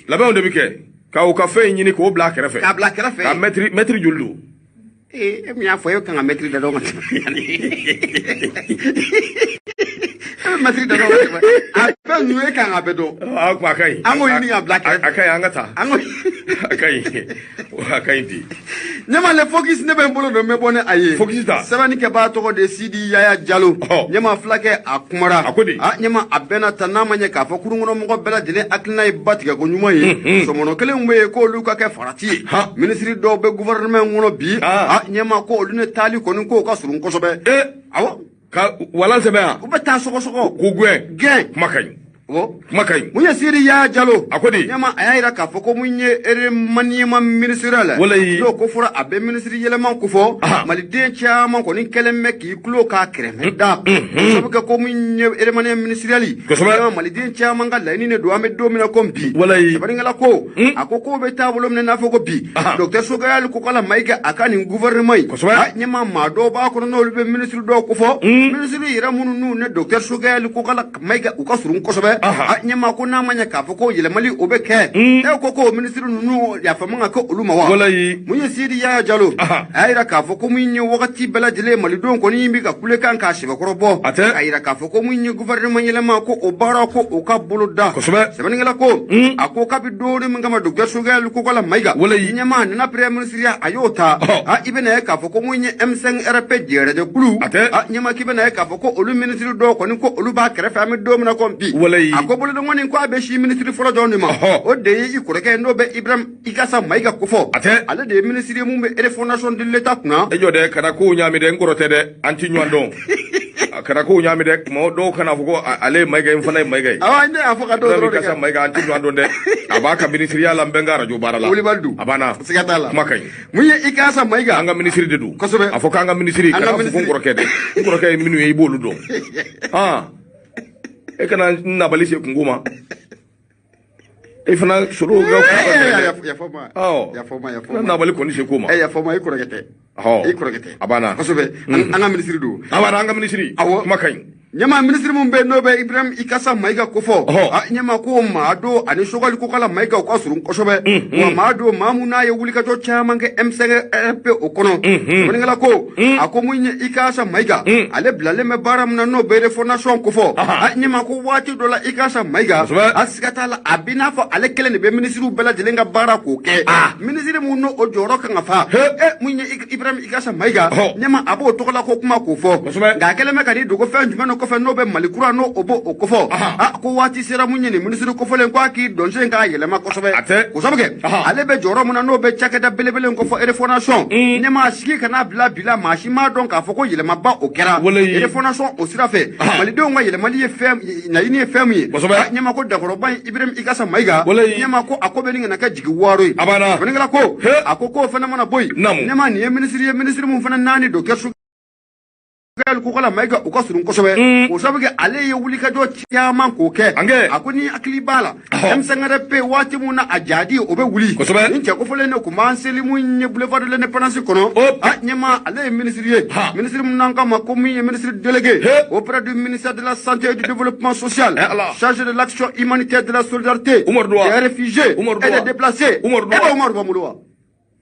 labɛnw de bɛ kɛ ka o ka fɛn in ɲini k'o bila a kɛrɛfɛ. K'a bila kɛrɛfɛ. Ka mɛtiri mɛtiri joli don? Ee, e min y'a fɔ, e kan ka mɛtiri da dɔn ka tɛmɛ. E bɛ mɛtiri da dɔn ka tɛmɛ. A fɛn ninnu, e kan ka bɛɛ dɔn. A ko a ka ɲi. An k'o ɲini k'a bila kɛrɛfɛ. A ka ɲi, an ka taa. An k'o A ka ɲi, a ka ɲi ten. Ɲɛma, Le Focus, ne bɛ n bolo don, n bɛ bɔ ni a ye. Focus ta. Sɛbɛnnikɛbaa tɔgɔ de Sidi Yaya Jalo. Ɲɛma, fulakɛ, a kumara. A ko di? A ɲɛma, a bɛnna ta n'a ma ɲɛ k'a fɔ kurun kɔnɔ mɔgɔ bɛɛ lajɛlen hakilina ye ba tigɛ ko ɲuman ye. Sɔmɔnɔ kelen bɛ yen k'olu ka kɛ farati ye. Minisiri dɔw bɛ gouvernement kɔnɔ bi. A ɲɛma, ko olu ni taali kɔni k'o ka surun kosɛbɛ. Awɔ. Ka walan sɛbɛn yan. U bɛ taa sɔgɔsɔgɔ. K'u gɛn. Gɛn. Kuma ka ɲi. Awɔ. Kuma ka ɲi. Mun ye Sidi Yaya Jalo? A ko di? Ɲɛma, a y'a yira k'a fɔ ko mun ye remaniement ministériel. Walayi. N'o ko fɔra, a bɛ minisiri yɛlɛma ko fɔ. Maliden caman kɔni kɛlen bɛ k'i tulo k'a kɛrɛfɛ da. O sabu kɛ ko mun ye remaniement ministériel. Kosɛbɛ. Ɲɛma, maliden caman ka laɲini de don, an bɛ don min na ko bi. Walayi. Sɛbɛnnikɛla ko, a ko k'o bɛ taabolo minɛ n'a fɔ ko bi. Docteur Choguel Kokalla Maïga, a ka nin gouvernement in. Kosɛbɛ. A ɲɛma, maa dɔw b'a kɔnɔ n'olu bɛ minisiri dɔw ko fɔ. Minisiri yɛrɛ minnu n'u ni docteur Choguel Kokalla Maïga u ka surun kosɛbɛ. A ɲɛma, ko n'a ma ɲɛ k'a fɔ ko yɛlɛmali o bɛ kɛ. E ko ko minisiri ninnu, yafa man ka kɛ olu ma wa? Walayi. Mun ye Sidi Yaya Jalo? A y'a yira k'a fɔ ko mun ye wagati bɛɛ lajɛlen malidenw kɔni bɛ ka kulekan k'a sɛbɛkɔrɔ bɔ. A tɛ. K'a yira k'a fɔ ko mun ye gouvernement yɛlɛma, ko o baara ko o ka bolo da. Kosɛbɛ. Sɛbɛnnikɛla ko, a ko kabi don min kama docteur Choguel Kokalla Maïga. Walayi. Ɲɛma nana premier ministre ya, a y'o ta. A i bɛna ye k'a fɔ ko mun ye M5 RP jɛrɛjɛkulu. A tɛ. A ɲɛma, k'i bɛna ye k'a fɔ ko olu minisiri dɔw kɔni ko olu b'a kɛrɛfɛ, an bɛ don min na ko bi. Walayi. A ko bolodenkɔni ko a bɛ si minisiri fɔlɔ dɔrɔn de ma. O de ye i kɔrɔkɛ ye, n'o bɛ Ibrahim Ikasa Maïga kofɔ. A tɛ. Ale de ye minisiri ye mun bɛ refondation de l'État kunna. E jɔ dɛ, kana kow ɲaami dɛ, n kɔrɔ tɛ dɛ, an ti ɲɔgɔn dɔn. A kana kow ɲaami dɛ, kuma dɔw kana fɔ ko ale ye Mayiga ye, n fana ye Mayiga ye. Awɔ, ne y'a fɔ ka dɔw Ibrahim dɔrɔn de Ikasa kɛ. Mayiga, an ti ɲɔgɔn dɔn dɛ. A b'a ka minisiriya la, n bɛ n ka arajo baara la. Wulibali don. A banna. Siga t'a la. Kuma ka ɲi. Mun ye Ikasa Mayiga? An ka minisiri de don. Kosɛbɛ. A fɔ k'an ka minisiri. An ka Kana fɔ ko n minisiri. kɔrɔkɛ dɛ. N kɔrɔkɛ ye minnu ye, i b'olu dɔn. E kana n nabali se kungo ma. E fana solo ka Yafa ma. Awɔ. Yafa ma, yafa Kana ma. nabali kɔni se ko ma. Eh, yafa ma, i kɔrɔkɛ tɛ. I kɔrɔkɛ tɛ. A banna. Kosɛbɛ. An ka minisiri don. A banna, an ka minisiri. Awɔ. Kuma ka ɲi. Ɲɛma, minisiri mun bɛ yen n'o bɛ Ibrahim Ikasa Mayiga kofɔ. A ɲɛma, ko maa don ani Choguel Kokalla Mayiga u ka surun kosɛbɛ. Wa maa don, maa mun n'a ye wulikajɔ caman kɛ M5 RP o kɔnɔ. Sɛbɛnnikɛla ko, a ko mun ye Ikasa Mayiga, ale bilalen bɛ baara min na n'o bɛ refondation kofɔ. A ɲɛma, ko waati dɔ la Ikasa Mayiga, a siga t'a la, a b'i n'a fɔ ale kelen de bɛ minisiriw bɛɛ lajɛlen ka baara k'o kɛ. Minisiri mun n'o o jɔyɔrɔ kan ka fa. E mun ye Ibrahim Ikasa Mayiga, ɲɛma, a b'o tɔgɔla ko kuma k'o fɔ. Nka a kɛlen bɛ ka n'i dogo fɛn jumɛn kɔfɛ n'o bɛ Mali kura n'o o b'o o kofɔ. A ko waati sera mun ye nin minisiri kofɔlen ko a k'i dɔnsen k'a yɛlɛma kosɛbɛ. A tɛ. K'o sabu kɛ ale bɛ jɔyɔrɔ min na n'o bɛ cakɛda belebele in kofɔ refondation. Ɲɛma, sigi kana bila bi la, maa si m'a dɔn k'a fɔ ko yɛlɛmaba o kɛra. Refondation o sira fɛ, malidenw ka yɛlɛmali ye fɛn laɲini ye fɛn min ye. Ɲɛma, ko dakɔrɔba in Ibrahim Ikasa Mayiga. Ɲɛma, ko a ko bɛ nin kana kɛ jigi waaro ye. A banna. Sɛbɛnnikɛla ko, a ko k'o fana mana bɔ yen. Ɲɛma, nin ye minisiri ye, minisiri mun fana naani docteur Choguel Kokalla Mayiga u ka surun kosɛbɛ. O sabu kɛ ale ye wulikajɔ caman k'o kɛ. A ko ni hakili b'a la, M5RP waati mun na a jadi o bɛ wuli. Nin cɛ kofɔlen de tun b'an seli mun ye boulevard de l'Indépendance kɔnɔ. A ɲɛma, ale ye minisiri ye. Minisiri mun n'an k'a ma ko min ye ministre délégué auprès du ministère de la Santé et du Développement social, Eh Allah. chargé de l'action humanitaire, de la solidarité, Umaru Doua. des réfugiés Umaru et Doua. des déplacés. Umaru Doua. E bɛ Umaru Bamulu wa?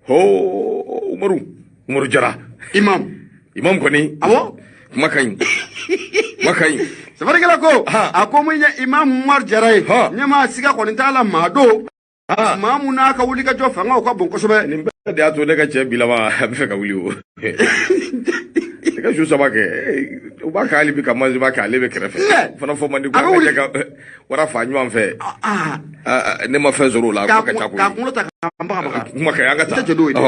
Ho, Umaru. Umaru Jara. Imam. Imam kɔni. Awɔ. Kuma ka ɲi. Kuma ka ɲi. Sɛbɛnnikɛla ko, a ko mun ye Imam Umar Jara ye. Ɲɛma, siga kɔni t'a la, maa don, maa mun n'a ka wulikajɔ fangaw ka bon kosɛbɛ. Nin bɛɛ de y'a to ne ka cɛ bilama a bɛ fɛ ka wuli o. Ne ka su 3 kɛ. U b'a k'ale bi ka maziba kɛ, ale bɛ kɛrɛfɛ fana fɔ man di ko an ka jɛ ka wara fa ɲɔgɔn fɛ. Ne ma fɛn sɔrɔ o la, a ko ka ca koyi. K'a kunkolo ta k'an baga baga. Kuma ka ɲi, an ka taa. I tɛ jɔ n'o ye dɛ.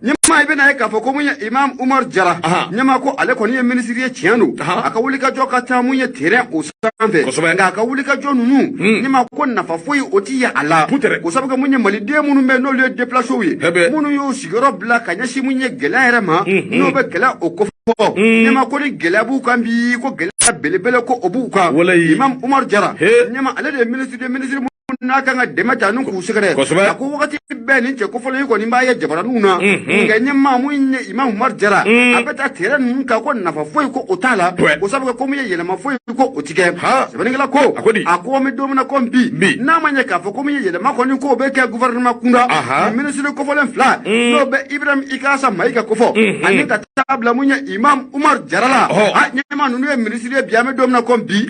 Ɲɛmaa, i bɛna ye k'a fɔ ko mun ye Imam Umar Jara. Ɲɛmaa ko ale kɔni ye minisiri ye, tiɲɛ don. A ka wulikajɔ ka ca mun ye terrain o sanfɛ. Nka a ka wulikajɔ ninnu, ɲɛmaa ko nafa foyi o ti ye a la. K'o sabu kɛ mun ye, maliden minnu bɛ yen n'olu ye déplacés ye, minnu y'u sigiyɔrɔ bila ka ɲɛsin mun ye gɛlɛya yɛrɛ ma, n'o bɛ gɛlɛya o kofɔ. Ɲɛmaa ko ni gɛlɛya b'u kan bi, ko gɛlɛya belebele ko o b'u kan. Imam Umar Jara, ɲɛmaa, ale de ye minisiri ye, minisiri n'a kan ka dɛmɛ ta ni k'u sɛgɛrɛ. A ko wagati bɛɛ nin cɛ kofɔlen kɔni b'a ye jabaraninw na, nka ɲɛmaa mun ye Imam Umar Jara, a bɛ taa terrain ninnu kan, ko nafa foyi ko o t'a la. O sabu kɛ ko mun ye, yɛlɛma foyi ko o ti kɛ. Sɛbɛnnikɛla ko a ko an bɛ don min na ko bi, n'a ma ɲɛ k'a fɔ ko mun ye yɛlɛma kɔni k'o bɛ kɛ gouvernement kunda, minisiri kofɔlen fila n'o bɛ Ibrahim Ikasa Mayiga kofɔ ani ka taa bila mun ye Imam Umar Jara la, a ɲɛmaa ninnu ye minisiri ye bi, an bɛ don min na ko bi,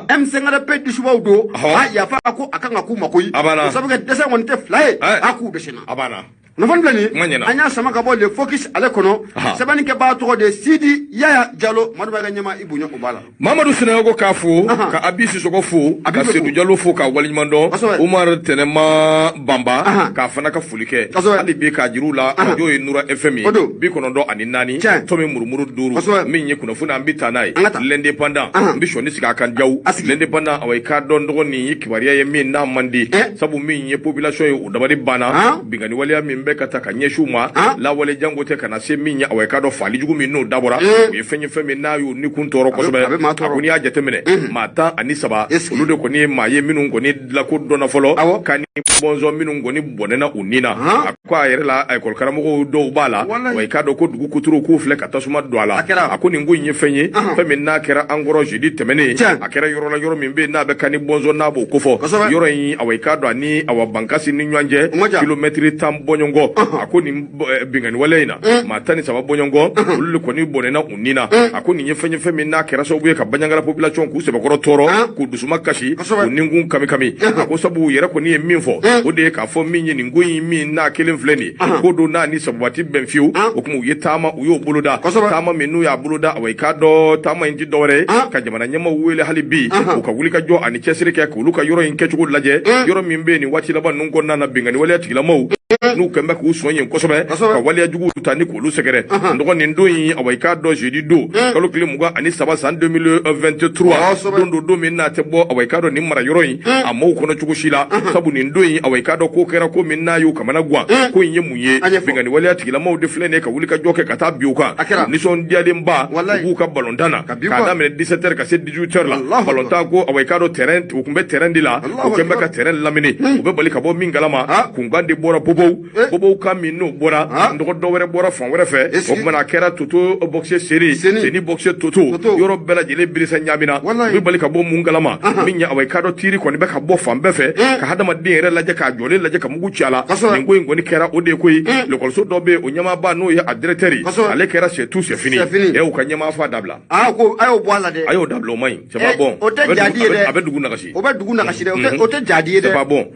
M5RP disubaw don, a yafa ko a kan ka k'u ma koyi. O sabu kɛ dɛsɛ kɔni tɛ fila ye, a k'u dɛsɛ na. Kunnafoni filɛ nin, an y'a sama ka bɔ Le Focus ale kɔnɔ. Sɛbɛnnikɛbaa tɔgɔ de Sidi Yaya Jalo. Madu ka ɲɛma, i bonya o b'a la. Mamadu Sinayogo k'a fo, ka Abi Sisoko fo, ka Sedu Jalo fo, k'a waleɲuman dɔn, Umar Tɛnɛma Banba k'a fana ka foli kɛ hali bi k'a jira u la. Arajo ye Nura FM ye, 94 tomi murumuru 5. Min ye kunnafoni, an bɛ taa n'a ye L'Indépendant. N bɛ sɔnni sigi a kan jaw. L'Indépendant, awa, i k'a dɔn dɔgɔ, nin ye kibaruya ye min n'a man di, sabu min ye population ye, o dabali banna binkanni waleya min bɛ ka ta ka ɲɛsin u ma lawale jango tɛ ka na se min ye. Awa, i k'a dɔn faali jugu min n'o dabɔra, o ye fɛn ye, fɛn min n'a y'u ni kun tɔɔrɔ kosɛbɛ. A ko n'i y'a jateminɛ, maa 13, olu de kɔni ye maa ye minnu kɔni dilako dɔnna fɔlɔ ka ni bɔnsɔn minnu kɔni bɔnɛna u ni na. A ko a yɛrɛ la, ekɔli karamɔgɔw dɔw b'a la. Wa i k'a dɔn ko dugu kuturu k'u filɛ ka tasuma don a la. A ko nin ko in ye fɛn ye, fɛn min n'a kɛra an kɔrɔ jeudi tɛmɛnen. A kɛra yɔrɔ la, yɔrɔ min bɛ yen n'a bɛ kan ni bɔnsɔn n'a b'o kofɔ yɔrɔ in. Awa, i k'a dɔn ani awa Bankasi ni ɲɔgɔn cɛ, kilomɛtiri 10 bɔɲɔgɔn. A ko nin binkanni wale in na, maa 13 bɔɲɔgɔn, olu de kɔni bɔnɛna u ni na. A ko nin ye fɛn ye, fɛn min n'a kɛra sababu ye ka Banjagara population k'u sɛbɛkɔrɔ tɔɔrɔ, k'u dusuma kasi, k'u ninkun kami kami. A ko sabu u yɛrɛ kɔni ye min fɔ, o de ye k'a fɔ min ye nin ko in min n'a kelen filɛ nin ye, ko don n'a ni sabati bɛn fiyewu. O tuma u ye taama, u y'o boloda, taama min n'u y'a boloda, awa, i k'a dɔn taama in ti dɔwɛrɛ ye ka jamana ɲɛmaaw wele hali bi u ka wuli ka jɔ ani cɛsiri kɛ k'olu ka yɔrɔ in kɛcogo lajɛ, yɔrɔ min bɛ yen nin waati laban ninnu kɔnɔna na, binkanni waleya tigilamaaw n'u kɛn bɛ k'u sɔn yen kosɛbɛ, ka waleya juguw ta ni k'olu sɛgɛrɛ. Dɔgɔ, nin don in, awa, i k'a dɔn jeudi don, kalo tile 23 san 2023 don, don min n'a tɛ bɔ, awa, i k'a dɔn nin mara yɔrɔ in a maaw kɔnɔ cogo si la, sabu nin don in, awa, i k'a dɔn ko kɛra ko min n'a y'u kamana gan. Ko in ye mun ye? Binkanni waleya tigilamaaw de filɛ nin ye ka wuli ka jɔ kɛ ka taa bin u kan nisɔndiyalenba. U b'u ka balontan na k'a daminɛ 17 heures ka se 18 heures la. Balontan ko, awa, i k'a dɔn terrain, u tun bɛ terrain de la, u kɛn bɛ ka terrain lamini. U bɛ bali ka bɔ min kalama, kunkan de bɔra bobow bobow kan min n'o bɔra dɔgɔ, dɔ wɛrɛ bɔra fan wɛrɛ fɛ. O kumana a kɛra toto boxe seri seni boxe toto, yɔrɔ bɛɛ lajɛlen birisa ɲaamina. U bɛ bali ka bɔ mun kalama? Min ye, awa, i k'a dɔn tiiri kɔni bɛ ka bɔ fan bɛɛ fɛ ka hadamaden yɛrɛ lajɛ, k'a jɔlen lajɛ, ka mugu ci a la. Nin ko in kɔni kɛra o de ye koyi. Lekɔliso dɔ bɛ yen, o ɲɛmaaba n'o ye a directeur ye, ale kɛra c'est tout, c'est fini. Ɛ, u ka ɲɛmaa fa dabila. Aa, ko a y'o bɔ a la dɛ. A y'o dabila, o man ɲi, c'est pas bon. O tɛ jadi ye dɛ. A bɛ dugu nagasi. O bɛ dugu nagasi dɛ, o tɛ jadi ye dɛ. C'est pas bon.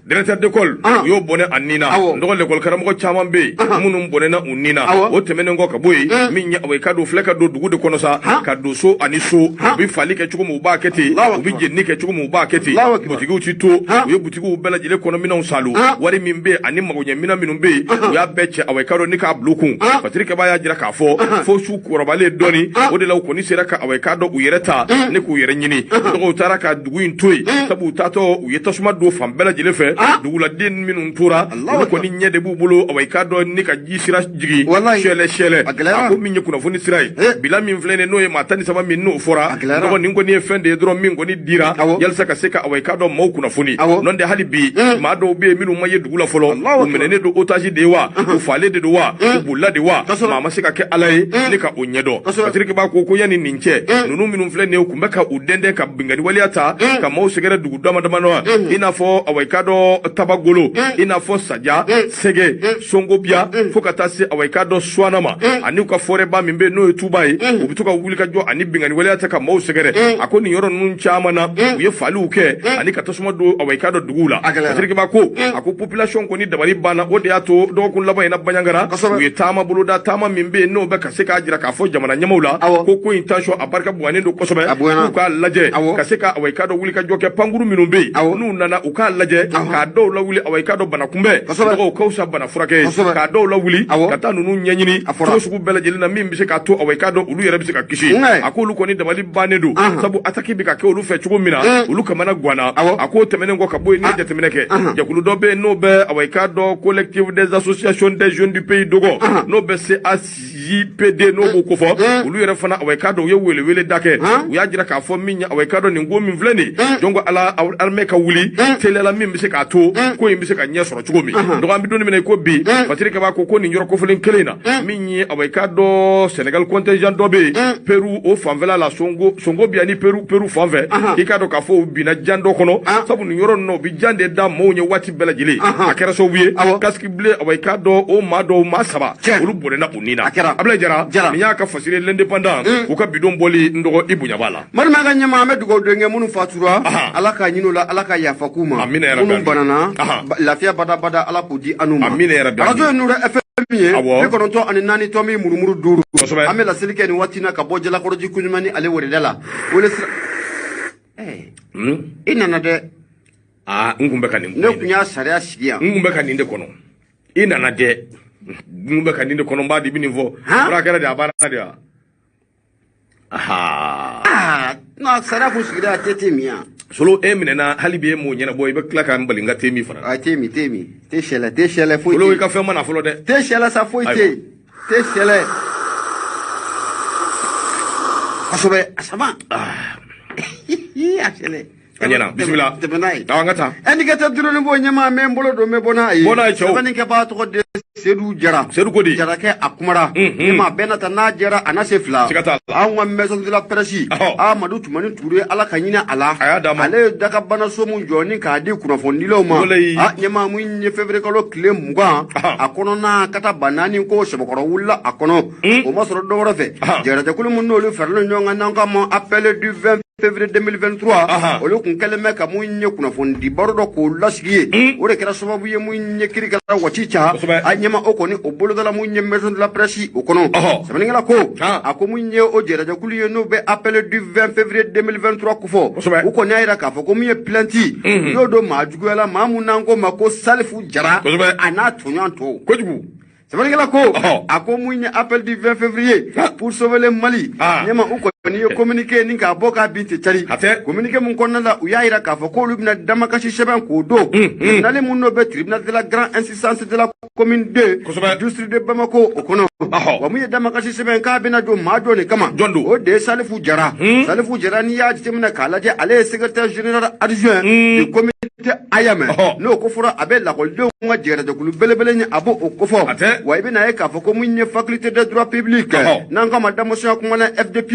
Directeur d'école, u y'o bɔnɛ a nin na. Dɔgɔ, l'école karamɔgɔ caman bɛ yen minnu bɔnɛna u nin na. O tɛmɛnen kɔ ka bɔ yen, min ye, awa, i ka don filɛ ka don dugu de kɔnɔ sa, ka don so ani so, u bɛ fali kɛ cogo min, u b'a kɛ ten, u bɛ jenini kɛ cogo min, u b'a kɛ ten. Butigiw ti to, u ye butigiw bɛɛ lajɛlen kɔnɔ minɛnw salu, wari min bɛ yen ani magoɲɛminɛn minnu bɛ yen, u y'a bɛɛ cɛ, awa, i ka dɔn ni k'a bila u kun. Patrick Kaba y'a jira k'a fɔ fo su kɔrɔbalen dɔɔni, o de la u kɔni sera ka, awa, i k'a dɔn u yɛrɛ ta ne k'u yɛrɛ ɲini. Dɔgɔw taara ka dugu in to yen, sabu u taatɔ u ye tasuma don fan bɛɛ lajɛlen fɛ. Duguladen minnu tora, olu kɔni ɲɛ de b'u bolo, awa, i k'a dɔn ni ka ji sira jigin sɛlɛ sɛlɛ. A ko min ye kunnafoni sira ye, bila min filɛ nin n'o ye maa 13 min n'o fɔra, dɔgɔ, nin kɔni ye fɛn de ye dɔrɔn min kɔni dira yalisa ka se ka, awa, i k'a dɔn maaw kunnafoni. N'o tɛ, hali bi maa dɔw bɛ yen minnu ma ye dugu la fɔlɔ, u minɛnen don otage de ye wa, u falen de don wa, u bolila de wa, maa ma se ka kɛ ala ye ne ka o ɲɛdɔn. Patrick b'a ko yanni nin cɛ ninnu minnu filɛ nin ye, u tun bɛ ka u dɛndɛn ka binkanni waleya ta ka maaw sɛgɛrɛ dugu dama dama na, i n'a fɔ, awa, i k'a dɔn Tabagolo, i n'a fɔ Sajɛ. Masaja, Sɛgɛ, Songobiya, fo ka taa se awa i k'a dɔn Suwana ma, ani u ka forêt ba min bɛ yen n'o ye Tuba ye, u bɛ to ka wuli ka jɔ ani binkanni waleya ta ka maaw sɛgɛrɛ. A ko nin yɔrɔ ninnu caman na, u ye faliw kɛ ani ka tasuma don awa i k'a dɔn duguw la. Fasiri Keba ko, a ko population kɔni dabali banna. O de y'a to dɔgɔkun laban in na Bandiagara, u ye taama boloda, taama min bɛ yen n'o bɛ ka se k'a jira k'a fɔ jamana ɲɛmaaw la ko in tension a barika bonyanen don kosɛbɛ, k'u k'a lajɛ ka se ka awa i k'a dɔn wuli ka jɔ kɛ. Pankuru minnu bɛ yen n'u nana, u k'a lajɛ k'a dɔw lawuli awa i k'a dɔn bana kunbɛn tɔgɔw ka fisa bana furakɛ ye, k'a dɔw lawuli ka taa ninnu ɲɛɲini cogo sugu bɛɛ lajɛlen na min bɛ se k'a to awa i k'a dɔn olu yɛrɛ bɛ se ka kisi. A ko olu kɔni dabali bannen don, sabu attaque bɛ ka kɛ olu fɛ cogo min na, olu kamana ganna. A k'o tɛmɛnen kɔ ka bɔ yen, n'i ye jateminɛ kɛ, jɛkulu dɔ bɛ yen n'o bɛ awa i k'a dɔn Collectif des associations des jeunes du pays Dogon, n'o bɛ CAJPD, n'o b'o kofɔ, olu yɛrɛ fana awa i k'a dɔn u ye welewele da kɛ. U y'a jira k'a fɔ min ye awa i k'a dɔn nin ko min filɛ nin ye, donc ala armée ka wuli teliyala min bɛ se k'a to ko in bɛ se ka ɲɛ sɔrɔ cogo min. Donc an bɛ don min na i ko bi, Fasiri Kaba ko nin yɔrɔ kofɔlen kelen in na, min ye awa i k'a dɔn Sénégal contingent dɔ bɛ yen Peru o fanfɛla la, Songo bi ani Peru fan fɛ, i k'a dɔn k'a fɔ u binna jan dɔ kɔnɔ, sabu nin yɔrɔ ninnu, u bɛ jan de da maaw ɲɛ waati bɛɛ lajɛlen. A kɛra sababu ye casque bleu awa i k'a dɔn o maa dɔw, maa saba, olu bɔnɛna u ni na. Ablaye Jara, nin y'a ka fasiri L'Indépendant u ka bidon bɔli. N dɔgɔ, i bonya b'a la. Malima ka ɲɛma, an bɛ dugawu don kɛ minnu fatura, Ala k'a ɲini u la, Ala ka yafa k'u ma. Minnu banana, lafiya badabada, Ala k'u di an ma. Arajo ye Nuru FM ye, 94 tomi murumuru 5. An bɛ laseli kɛ nin waati na ka bɔ Jalakɔrɔji koɲuman ni ale wereda la wele sira. I nana dɛ. Aa, n kun bɛ ka nin Ne kun y'a sariya sigi yan. N kun bɛ ka nin de kɔnɔ. I nana dɛ. N kun bɛ ka nin de kɔnɔ. N b'a di, i bɛ nin fɔ. Fura kɛra de, a baara de wa? Aa, non, sariya kun sigira yan, te tɛ min yan. Solo, e minɛna hali bi, e m'o ɲɛnabɔ, i bɛ tila ka n bali n ka te min fana. A te min, te min, te sɛlɛ, te sɛlɛ, foyi. Solo, i ka fɛn ma na fɔlɔ dɛ. Te sɛlɛ sa, foyi tɛ yen, te sɛlɛ kosɛbɛ, a sama a sɛlɛ. A ɲɛna, bisimila. Tɛmɛ n'a ye. Awɔ, an ka taa. Indicateur duuru b'o ɲɛma, n bɛ n bolo don, n bɛ bɔ n'a ye. Bɔ n'a ye, cɛw. Sɛbɛnnikɛbaa tɔgɔ de Sedu Jara. Sedu ko di? Jarakɛ, a kumara. Ɲɛma bɛɛ na ta n'a jɛra, a na se fila. Siga t'a la. Anw ka maison de la presse, Amadu Tumani Ture, Ala ka ɲinɛ a la. A y'a d'a ma. Ale ye dakabanaso mun jɔ ni k'a di kunnafonidilaw ma. A ɲɛma, mun ye février kalo tile 20, a kɔnɔna kata ba naani ko sɛbɛkɔrɔ wulila a kɔnɔ. O ma sɔrɔ dɔ wɛrɛ fɛ. Jɛrɛjɛkulu mun n'olu faralen ɲɔgɔn kan, n'an k'a ma Appel du 20 février 2023, olu kun kɛlen bɛ ka mun ye kunnafoni baro dɔ k'o lasigi ye. O de kɛra sababu ye mun ye kiri kɛra waati ca. A ɲɛma, o kɔni o bolodala mun ye maison de la presse o kɔnɔ. Sɛbɛnnikɛla ko, a ko mun ye o jɛrɛjɛkulu ye n'o bɛ Appel du 20 février 2023 kofɔ, u kɔni y'a jira k'a fɔ ko mun ye plainte u y'o don maa juguya la, maa mun n'an ko ma ko Salifu Jara, a n'a tɔɲɔgɔn tɔw. Kojugu. Sɛbɛnnikɛla ko, a ko mun ye Appel du 20 février pour sauver le Mali, ɲɛma u kɔni ye communiqué ni k'a bɔ k'a bin tɛ cari. Communiqué mun kɔnɔna la, u y'a jira k'a fɔ k'olu bɛna damakasi sɛbɛn k'o don tribunal mun n'o bɛ tribunal de la grande instance de la commune 2, district de Bamako o kɔnɔ. Wa mun ye damakasi sɛbɛn k'a bɛna don maa jɔ de kama? Jɔn don? O de ye Salifu Jara. Salifu Jara, n'i y'a jateminɛ k'a lajɛ, ale ye secrétaire général adjoint du comité AEEM, n'o ko fɔra a bɛ lakɔlidenw ka jɛrɛjɛkulu belebele ɲɛ, a b'o o kofɔ. Wa i bɛna ye k'a fɔ ko mun ye faculté de droit public, n'an k'a ma damasɔnya kuma na FDP,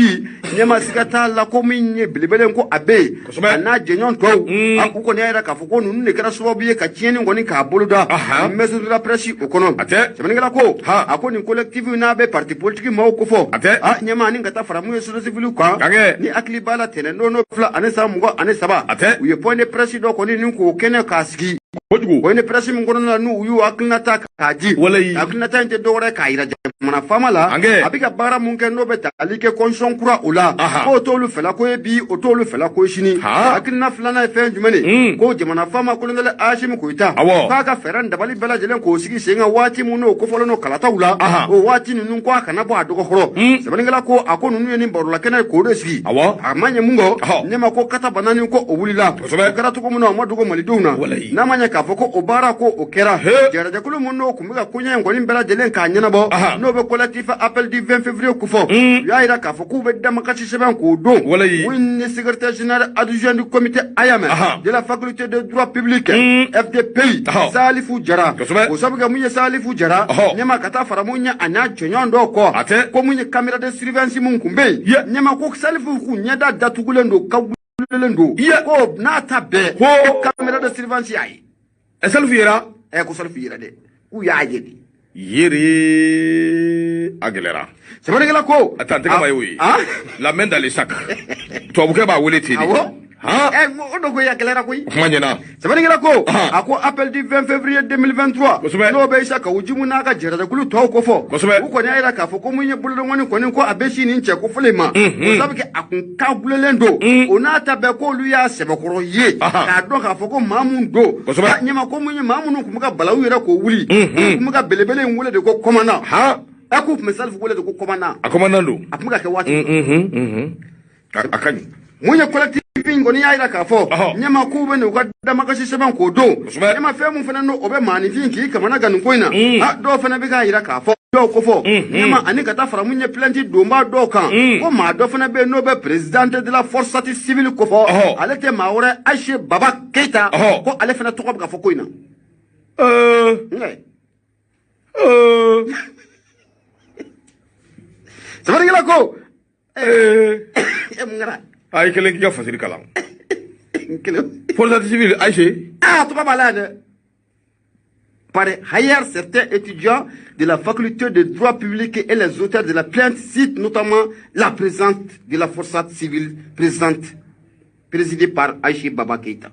ɲɛma siga t'a la ko min ye belebele ko a bɛ yen, a n'a jɛɲɔgɔn tɔw, u kɔni y'a jira k'a fɔ ko ninnu de kɛra sababu ye ka tiɲɛni kɔni k'a boloda maison de la presse o kɔnɔ. Sɛbɛnnikɛla ko, a ko nin collectif n'a bɛ parti politique maaw kofɔ, a ɲɛma ni ka taa fara mun ye société civile kan, ni hakili b'a la, tɛnɛn don n'o fila ani san 23, u ye point de presse dɔ kɔni ni k'o kɛnɛ k'a sigi. Kojugu. Point de presse min kɔnɔna la, n'u y'u hakilinata k'a di, hakilinata in tɛ dɔwɛrɛ k'a yira jamana faama la, a bɛ ka baara mun kɛ n'o bɛ tali kɛ constitution kura o la, k'o t'olu fɛla ko ye bi, o t'olu fɛla ko ye sini. Hakilina filanan ye fɛn jumɛn de? Ko jamana faama colonel Asimi Goyita, k'a ka fɛɛrɛ ni dabali bɛɛ lajɛlen k'o sigi sen kan waati mun n'o kofɔlen don kalataw la, o waati ninnu ko a kana bɔ a dɔgɔkɔrɔ. Sɛbɛnnikɛla ko, a ko ninnu ye nin barola kɛnɛ k'o de sigi. A ma ɲɛ mun kɔ, ɲɛma ko kata ba naani ko o wulila. O kɛra cogo min na, o ma dogo malidenw na. N'a ma ɲɛ k'a fɔ ko o baara ko o kɛra, jɛrɛjɛkulu mun n'o kun bɛ ka koɲɛ in kɔni bɛɛ lajɛlen k'a ɲɛnabɔ, n'o bɛ collectif Appel du 20 février kofɔ, u y'a jira k'a fɔ k'u bɛ damakasi sɛbɛn k'o don mun ye secrétaire général adjoint du comité AEEM de la faculté de droit public FDPI, Salifu Jara. O sabu kɛ mun ye Salifu Jara, ɲɛma ka taa fara mun ye a n'a jɔɲɔgɔn dɔw kɔ, ko mun ye caméra de surveillance mun kun bɛ yen, ɲɛma ko Salifu kun ɲɛda datugulen don, ka wulilen don, ko n'a ta bɛɛ ko caméra de surveillance y'a ye. Salifu yera. Ko Salifu yɛrɛ dɛ, k'u y'a ye de. Yere a gɛlɛyara. Sɛbɛnnikɛla ko. A tan tɛgɛ ma ye o ye. La main dans le sac, tubabukɛ b'a wele ten de. Awɔ. O don ko a gɛlɛyara koyi. Kuma ɲɛna. Sɛbɛnnikɛla ko, a ko appel du 20 février 2023. N'o bɛ Isa Kawu Jimu n'a ka jɛrɛjɛkulu tɔw ko fɔ. U kɔni y'a jira k'a fɔ ko mun ye bolodengɔnni kɔni ko a bɛ si nin cɛ ko fɔlen ma. O sabu kɛ a kun kagulen don. O n'a ta bɛɛ k'olu y'a sɛbɛkɔrɔ ye. K'a dɔn k'a fɔ ko maa mun don. Ɲɛma ko mun ye maa minnu tun bɛ ka balawu yɛrɛ k'o wuli. U tun bɛ ka belebele in wele de ko commandant. K'u tun bɛ Salifu wele de ko commandant. A commandant don. A tun bɛ ka kɛ waati. A ka ɲi. Mun ye collectif in kɔni y'a jira k'a fɔ ɲɛma k'u bɛ n'u ka damakasi sɛbɛn k'o don. Ɲɛma fɛn mun fana n'o bɛ maaninfin k'i kamana gan nin ko in na. Dɔw fana bɛ k'a jira k'a fɔ dɔw ko fɔ ɲɛma ani ka taa fara mun ye plainte donbaa dɔw kan. Ko maa dɔ fana bɛ yen n'o bɛ présidente de la force civile ko fɔ. Ale tɛ maa wɛrɛ Aïché Baba Keita. Ko ale fana tɔgɔ bɛ ka fɔ ko in na. Sɛbɛnnikɛla ko. Mun kɛra? A ye kelen k'i ka fasiri kalan. Force civile Aïché. Ah, tɔgɔ b'a la yan dɛ. Par ailleurs, certains étudiants de la faculté de droit public et les auteurs de la plainte citent notamment la présidente de la force civile présidée par Aïché Baba Keita.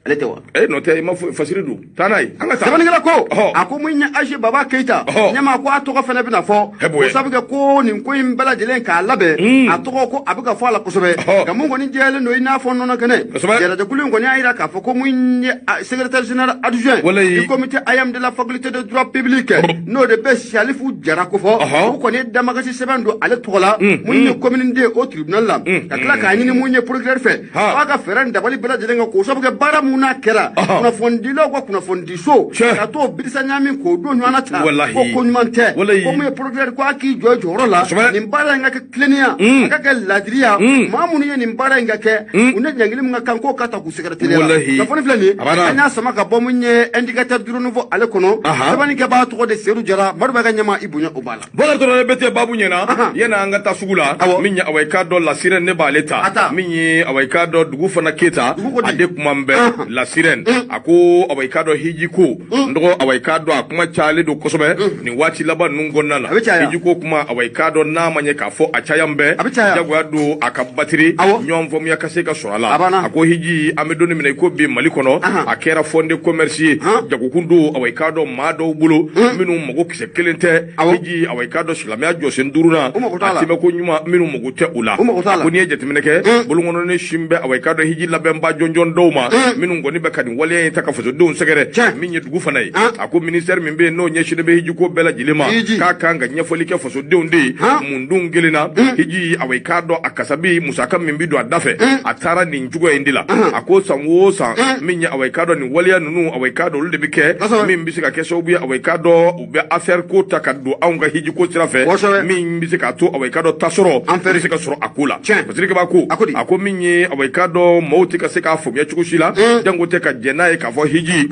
Ale tɛ wa? N'o tɛ i ma fasiri don. Taa n'a ye. An ka taa. Sɛbɛnnikɛla ko, a ko mun ye Aïché Baba Keita. Ɲɛma ko a tɔgɔ fana bɛna fɔ. O sabu kɛ ko nin ko in bɛɛ lajɛlen k'a labɛn. A tɔgɔ ko a bɛ ka fɔ a la kosɛbɛ. Nka mun kɔni jɛlen don i n'a fɔ nɔnɔ kɛnɛ. Jɛrɛjɛkulu in kɔni y'a jira k'a fɔ ko mun ye secrétaire général adjoint du comité AM de la faculté de droit public. N'o de bɛ Salifu Jara ko fɔ. O kɔni ye damakasi sɛbɛn don ale tɔgɔ la. Mun ye commune 2 au tribunal la. Ka tila k'a ɲini mun ye procureur fɛ. F'a ka fɛɛrɛ ni dabali bɛɛ lajɛlen kan k'o sabu kɛ baara mun n'a kɛra. Kunnafonidilaw ka kunnafonidiso. Ka t'o birisa ɲaami k'o don ɲɔgɔn na ta. Ko ko ɲuman tɛ. Ko mun ye procureur ko a k'i jɔ i jɔyɔrɔ la. Nin baara in ka kɛ tilennenya. A ka kɛ laadiriya. Maa minnu ye nin baara in ka kɛ. U ni ɲangili min ka kan k'o ka ta k'u sɛgɛrɛ teliya la. Kunnafoni filɛ nin ye. An y'a sama ka bɔ mun ye indicateur du renouveau ale kɔnɔ. Sɛbɛnnikɛbaa tɔgɔ de Seydou Jara. Madu ka ɲɛma i bonya o b'a la. Bɔra dɔrɔn bɛ tɛ baabu ɲɛna. Yanni an ka taa sugu la. Min ye awa i k'a dɔn la sirène ne b'ale ta. Min ye awa i k'a dɔn dugu fana Keyita. A de kuma bɛɛ la sirène. A ko awa i k'a dɔn hiji ko. N dɔgɔ awa i k'a dɔn a kuma cayalen don kosɛbɛ. Nin waati laban ninnu kɔnɔna la. Hiji ko kuma awa i k'a dɔn n'a ma ɲɛ k'a fɔ a caya bɛɛ. Jagoya don a ka batiri. Ɲɔgɔn faamuya ka se ka sɔrɔ a la. A ko hiji an bɛ don min na i ko bi Mali kɔnɔ. A kɛra fonds de commerce ye. Jagokun don awa i k'a dɔn maa dɔw bolo. Minnu mago kisɛ kelen tɛ. Hiji awa i k'a dɔn silamɛya jɔsen duurunan. A tɛmɛ ko ɲuman minnu mago tɛ o la. A ko n'i ye jateminɛ kɛ. Bolokɔnɔni sin bɛ awa i k'a dɔn hiji labɛnba jɔnjɔn dɔw ma. Minnu kɔni bɛ ka nin waleya in ta ka fasodenw sɛgɛrɛ. Min ye dugu fana ye. A ko ministère min bɛ yen n'o ɲɛsinnen bɛ hiji ko bɛɛ lajɛlen ma. K'a kan ka ɲɛfɔli kɛ fasodenw de ye. Mun dun kelen na. Hiji awa i k'a dɔn a kasabi musaka min bɛ don a da fɛ. A taara nin cogoya in de la. A ko san o san. Min ye awa i k'a dɔn nin waleya ninnu awa i k'a dɔn olu de bɛ kɛ. Min bɛ se ka kɛ sababu ye awa i k'a dɔn u bɛ affaire ko ta ka don anw ka hiji ko sira fɛ. Min bɛ se k'a to awa i k'a dɔn tasɔrɔ. Bɛ se ka sɔrɔ a ko la. Parce que b'a ko. A ko min ye awa i k'a dɔn maaw tɛ ka se k'a faamuya cogo si la. Jango tɛ ka jɛn n'a ye k'a fɔ hiji.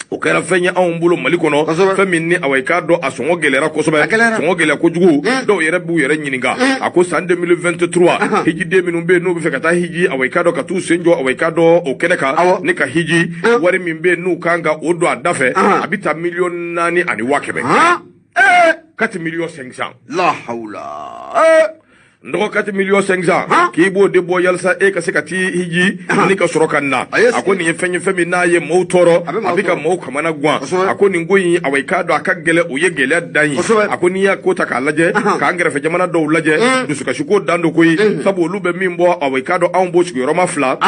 O kɛra fɛn ye anw bolo Mali kɔnɔ. Fɛn min ni awa i k'a dɔn a sɔngɔ gɛlɛyara kosɛbɛ. Sɔngɔ gɛlɛya kojugu. Dɔw yɛrɛ b'u yɛrɛ ɲininka. A ko san 2023 hijiden minnu bɛ yen n'u bɛ fɛ ka taa hiji awa i k'a dɔn ka t'u sen jɔ awa i k'a dɔn o kɛnɛ kan. Ne ka hiji wari min bɛ yen n'u kan ka o don a da fɛ. A bɛ taa 4,100,000. 4 500 000. La hawla. N dɔgɔ 4 500 000. K'i b'o de bɔ yalisa e ka se ka t'i hiji ni ka sɔrɔ ka na. A ko nin ye fɛn ye fɛn min n'a ye maaw tɔɔrɔ. A bɛ ka maaw kamana gan. A ko nin ko in awa i k'a dɔn a ka gɛlɛn o ye gɛlɛya dan ye. A ko n'i y'a ko ta k'a lajɛ k'an kɛrɛfɛ jamana dɔw lajɛ dusukasi ko dan don koyi. Sabu olu bɛ min bɔ awa i k'a dɔn anw b'o sigiyɔrɔma 2.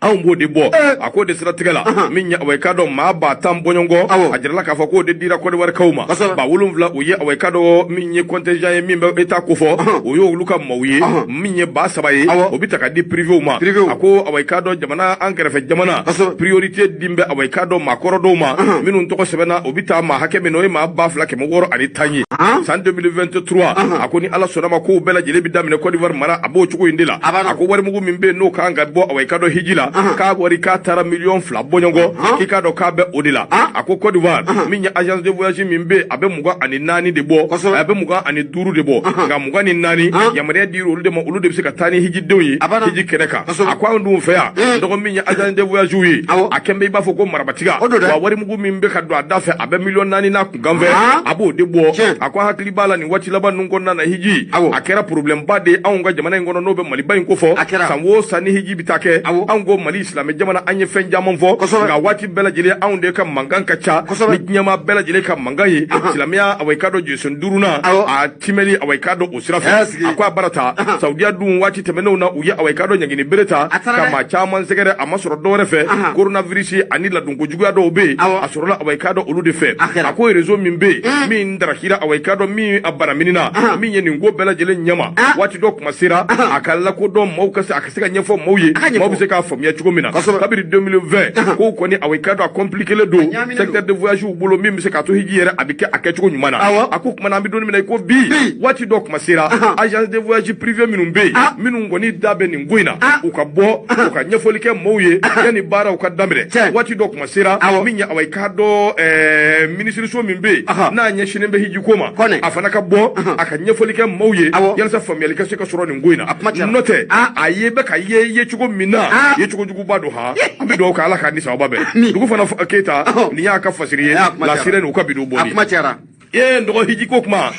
Anw b'o de bɔ. A k'o de siratigɛ la. Min ye awa i k'a dɔn maa 10,000 bɔɲɔgɔn. A jirala k'a fɔ k'o de dira Côte d'Ivoire kaw ma. 7,000 o ye awa i k'a dɔn min ye contingent ye min bɛ État ko fɔ. O y'olu ka maaw ye. Min ye 3,000 ye. O bɛ ta ka di privéw ma. A ko awa i k'a dɔn jamana an kɛrɛfɛ jamana. Priorité di bɛ awa i k'a dɔn maakɔrɔ dɔw ma. Minnu tɔgɔ sɛbɛnna o bɛ taa maa hakɛ min na o ye maa 2,610 ye. San 2023. A ko ni Ala sɔnna ma kow bɛɛ lajɛlen bɛ daminɛ Côte d'Ivoire mara a b'o cogo in de la. A ko warimugu min bɛ yen n'o kan ka bɔ awa i k'a dɔn hiji la. K'a wari k'a taara miliyɔn 2 bɔɲɔgɔn k'i k'a dɔn k'a bɛ o de la. A ko Côte d'Ivoire min ye agence de voyage min bɛ a bɛ 24 de bɔ, a bɛ 25 de bɔ, nka 24 yamaruya dir'olu olu de ma, olu de bɛ se ka taa ni hijidenw ye hiji kɛnɛ kan. A ko anw dun fɛ yan dɔgɔ min ye agence de voyage ye, a kɛn bɛ i b'a fɔ ko marabatiga, wa warimugu min bɛ ka don a da fɛ a bɛ miliyɔn 4 n'a kunkan fɛ, a b'o de bɔ. A ko hakili b'a la nin waati laban ninnu kɔnɔna na hiji a kɛra problème ba de ye anw ka jamana in kɔnɔ, n'o bɛ Maliba in ko fɔ. San o san ni hiji bɛ taa kɛ, anw ko Mali silamɛ jamana an ye fɛn caman fɔ, nka waati bɛɛ lajɛlen anw de ka mankan ka ca ni diɲɛmaa bɛɛ lajɛlen ka mankan ye. Silamɛya awa i k'a dɔn jɔsen 5nan a timɛli awa i k'a dɔn o sira fɛ. A ko a baara ta Saudiya dun waati tɛmɛnenw na u ye awa i k'a dɔn ɲangini bere ta ka maa caman sɛgɛrɛ, a ma sɔrɔ dɔwɛrɛ fɛ coronavirus ani ladonko juguya dɔw bɛ yen, a sɔrɔla awa i k'a dɔn olu de fɛ. A ko réseau min bɛ yen min darakira awa i k'a dɔn min a banaminina min ye nin ko bɛɛ lajɛlen ɲɛma, waati dɔ kuma sera a ka lakodɔn maaw ka se a ka se ka ɲɛfɔ maaw ye, maaw bɛ se k'a faamuya cogo min na. Kabini 2020 kow kɔni awa i k'a dɔn a compliqué don secteur de voyage bolo min bɛ se k'a to hiji yɛrɛ a bɛ kɛ a kɛcogo ɲuman na. A ko kuma na an bɛ don min na i ko bi waati dɔ kuma sera agence de voyage privé minnu bɛ yen minnu kɔni da bɛ nin ko in na, u ka bɔ u ka ɲɛfɔli kɛ maaw ye yanni baaraw ka daminɛ. Waati dɔ kuma sera min ye awa i k'a dɔn minisiriso min bɛ yen n'a ɲɛsinnen bɛ hiji ko ma, a fana ka bɔ a ka ɲɛfɔli kɛ maaw ye yalasa faamuyali ka se ka sɔrɔ nin ko in na. N'o tɛ a ye bɛ ka ye cogo min na ye cogo juguba don han. An bɛ dugawu kɛ Ala k'a ni sababa bɛn. Dugu fana Keyita nin y'a ka fasiri ye la sirène u ka bidon bɔli. A kuma cayara. Ee n dɔgɔ hiji ko kuma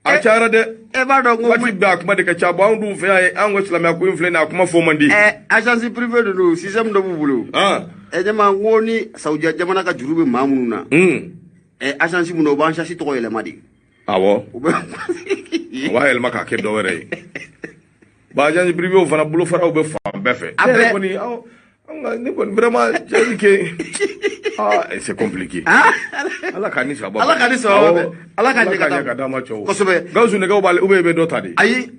a cayara dɛ. E b'a dɔn ko waati bɛɛ a kuma de ka ca, bon anw dun fɛ yan anw ka silamɛya ko in filɛ nin ye a kuma fɔ man di. Agence privée de don, système dɔ b'u bolo. Ɲɛma n ko ni Saudiya jamana ka juru bɛ maa minnu na, agence minnu u b'an agence tɔgɔ yɛlɛma de. Awɔ, u b'a yɛlɛma k'a kɛ dɔ wɛrɛ ye. Bon agence privée fana bolofaraw bɛ fan bɛɛ fɛ. A bɛɛ kɔni ne kɔni vraiment cɛ kɛ ah c'est compliqué. Ala k'a ni sababa. Ala k'a ni sababa bɛn. Ala k'a ɲɛ ka d'a ma cɛw. Kosɛbɛ. Gawusu nɛgɛw b'ale ou bien i bɛ dɔ ta de. Ayi.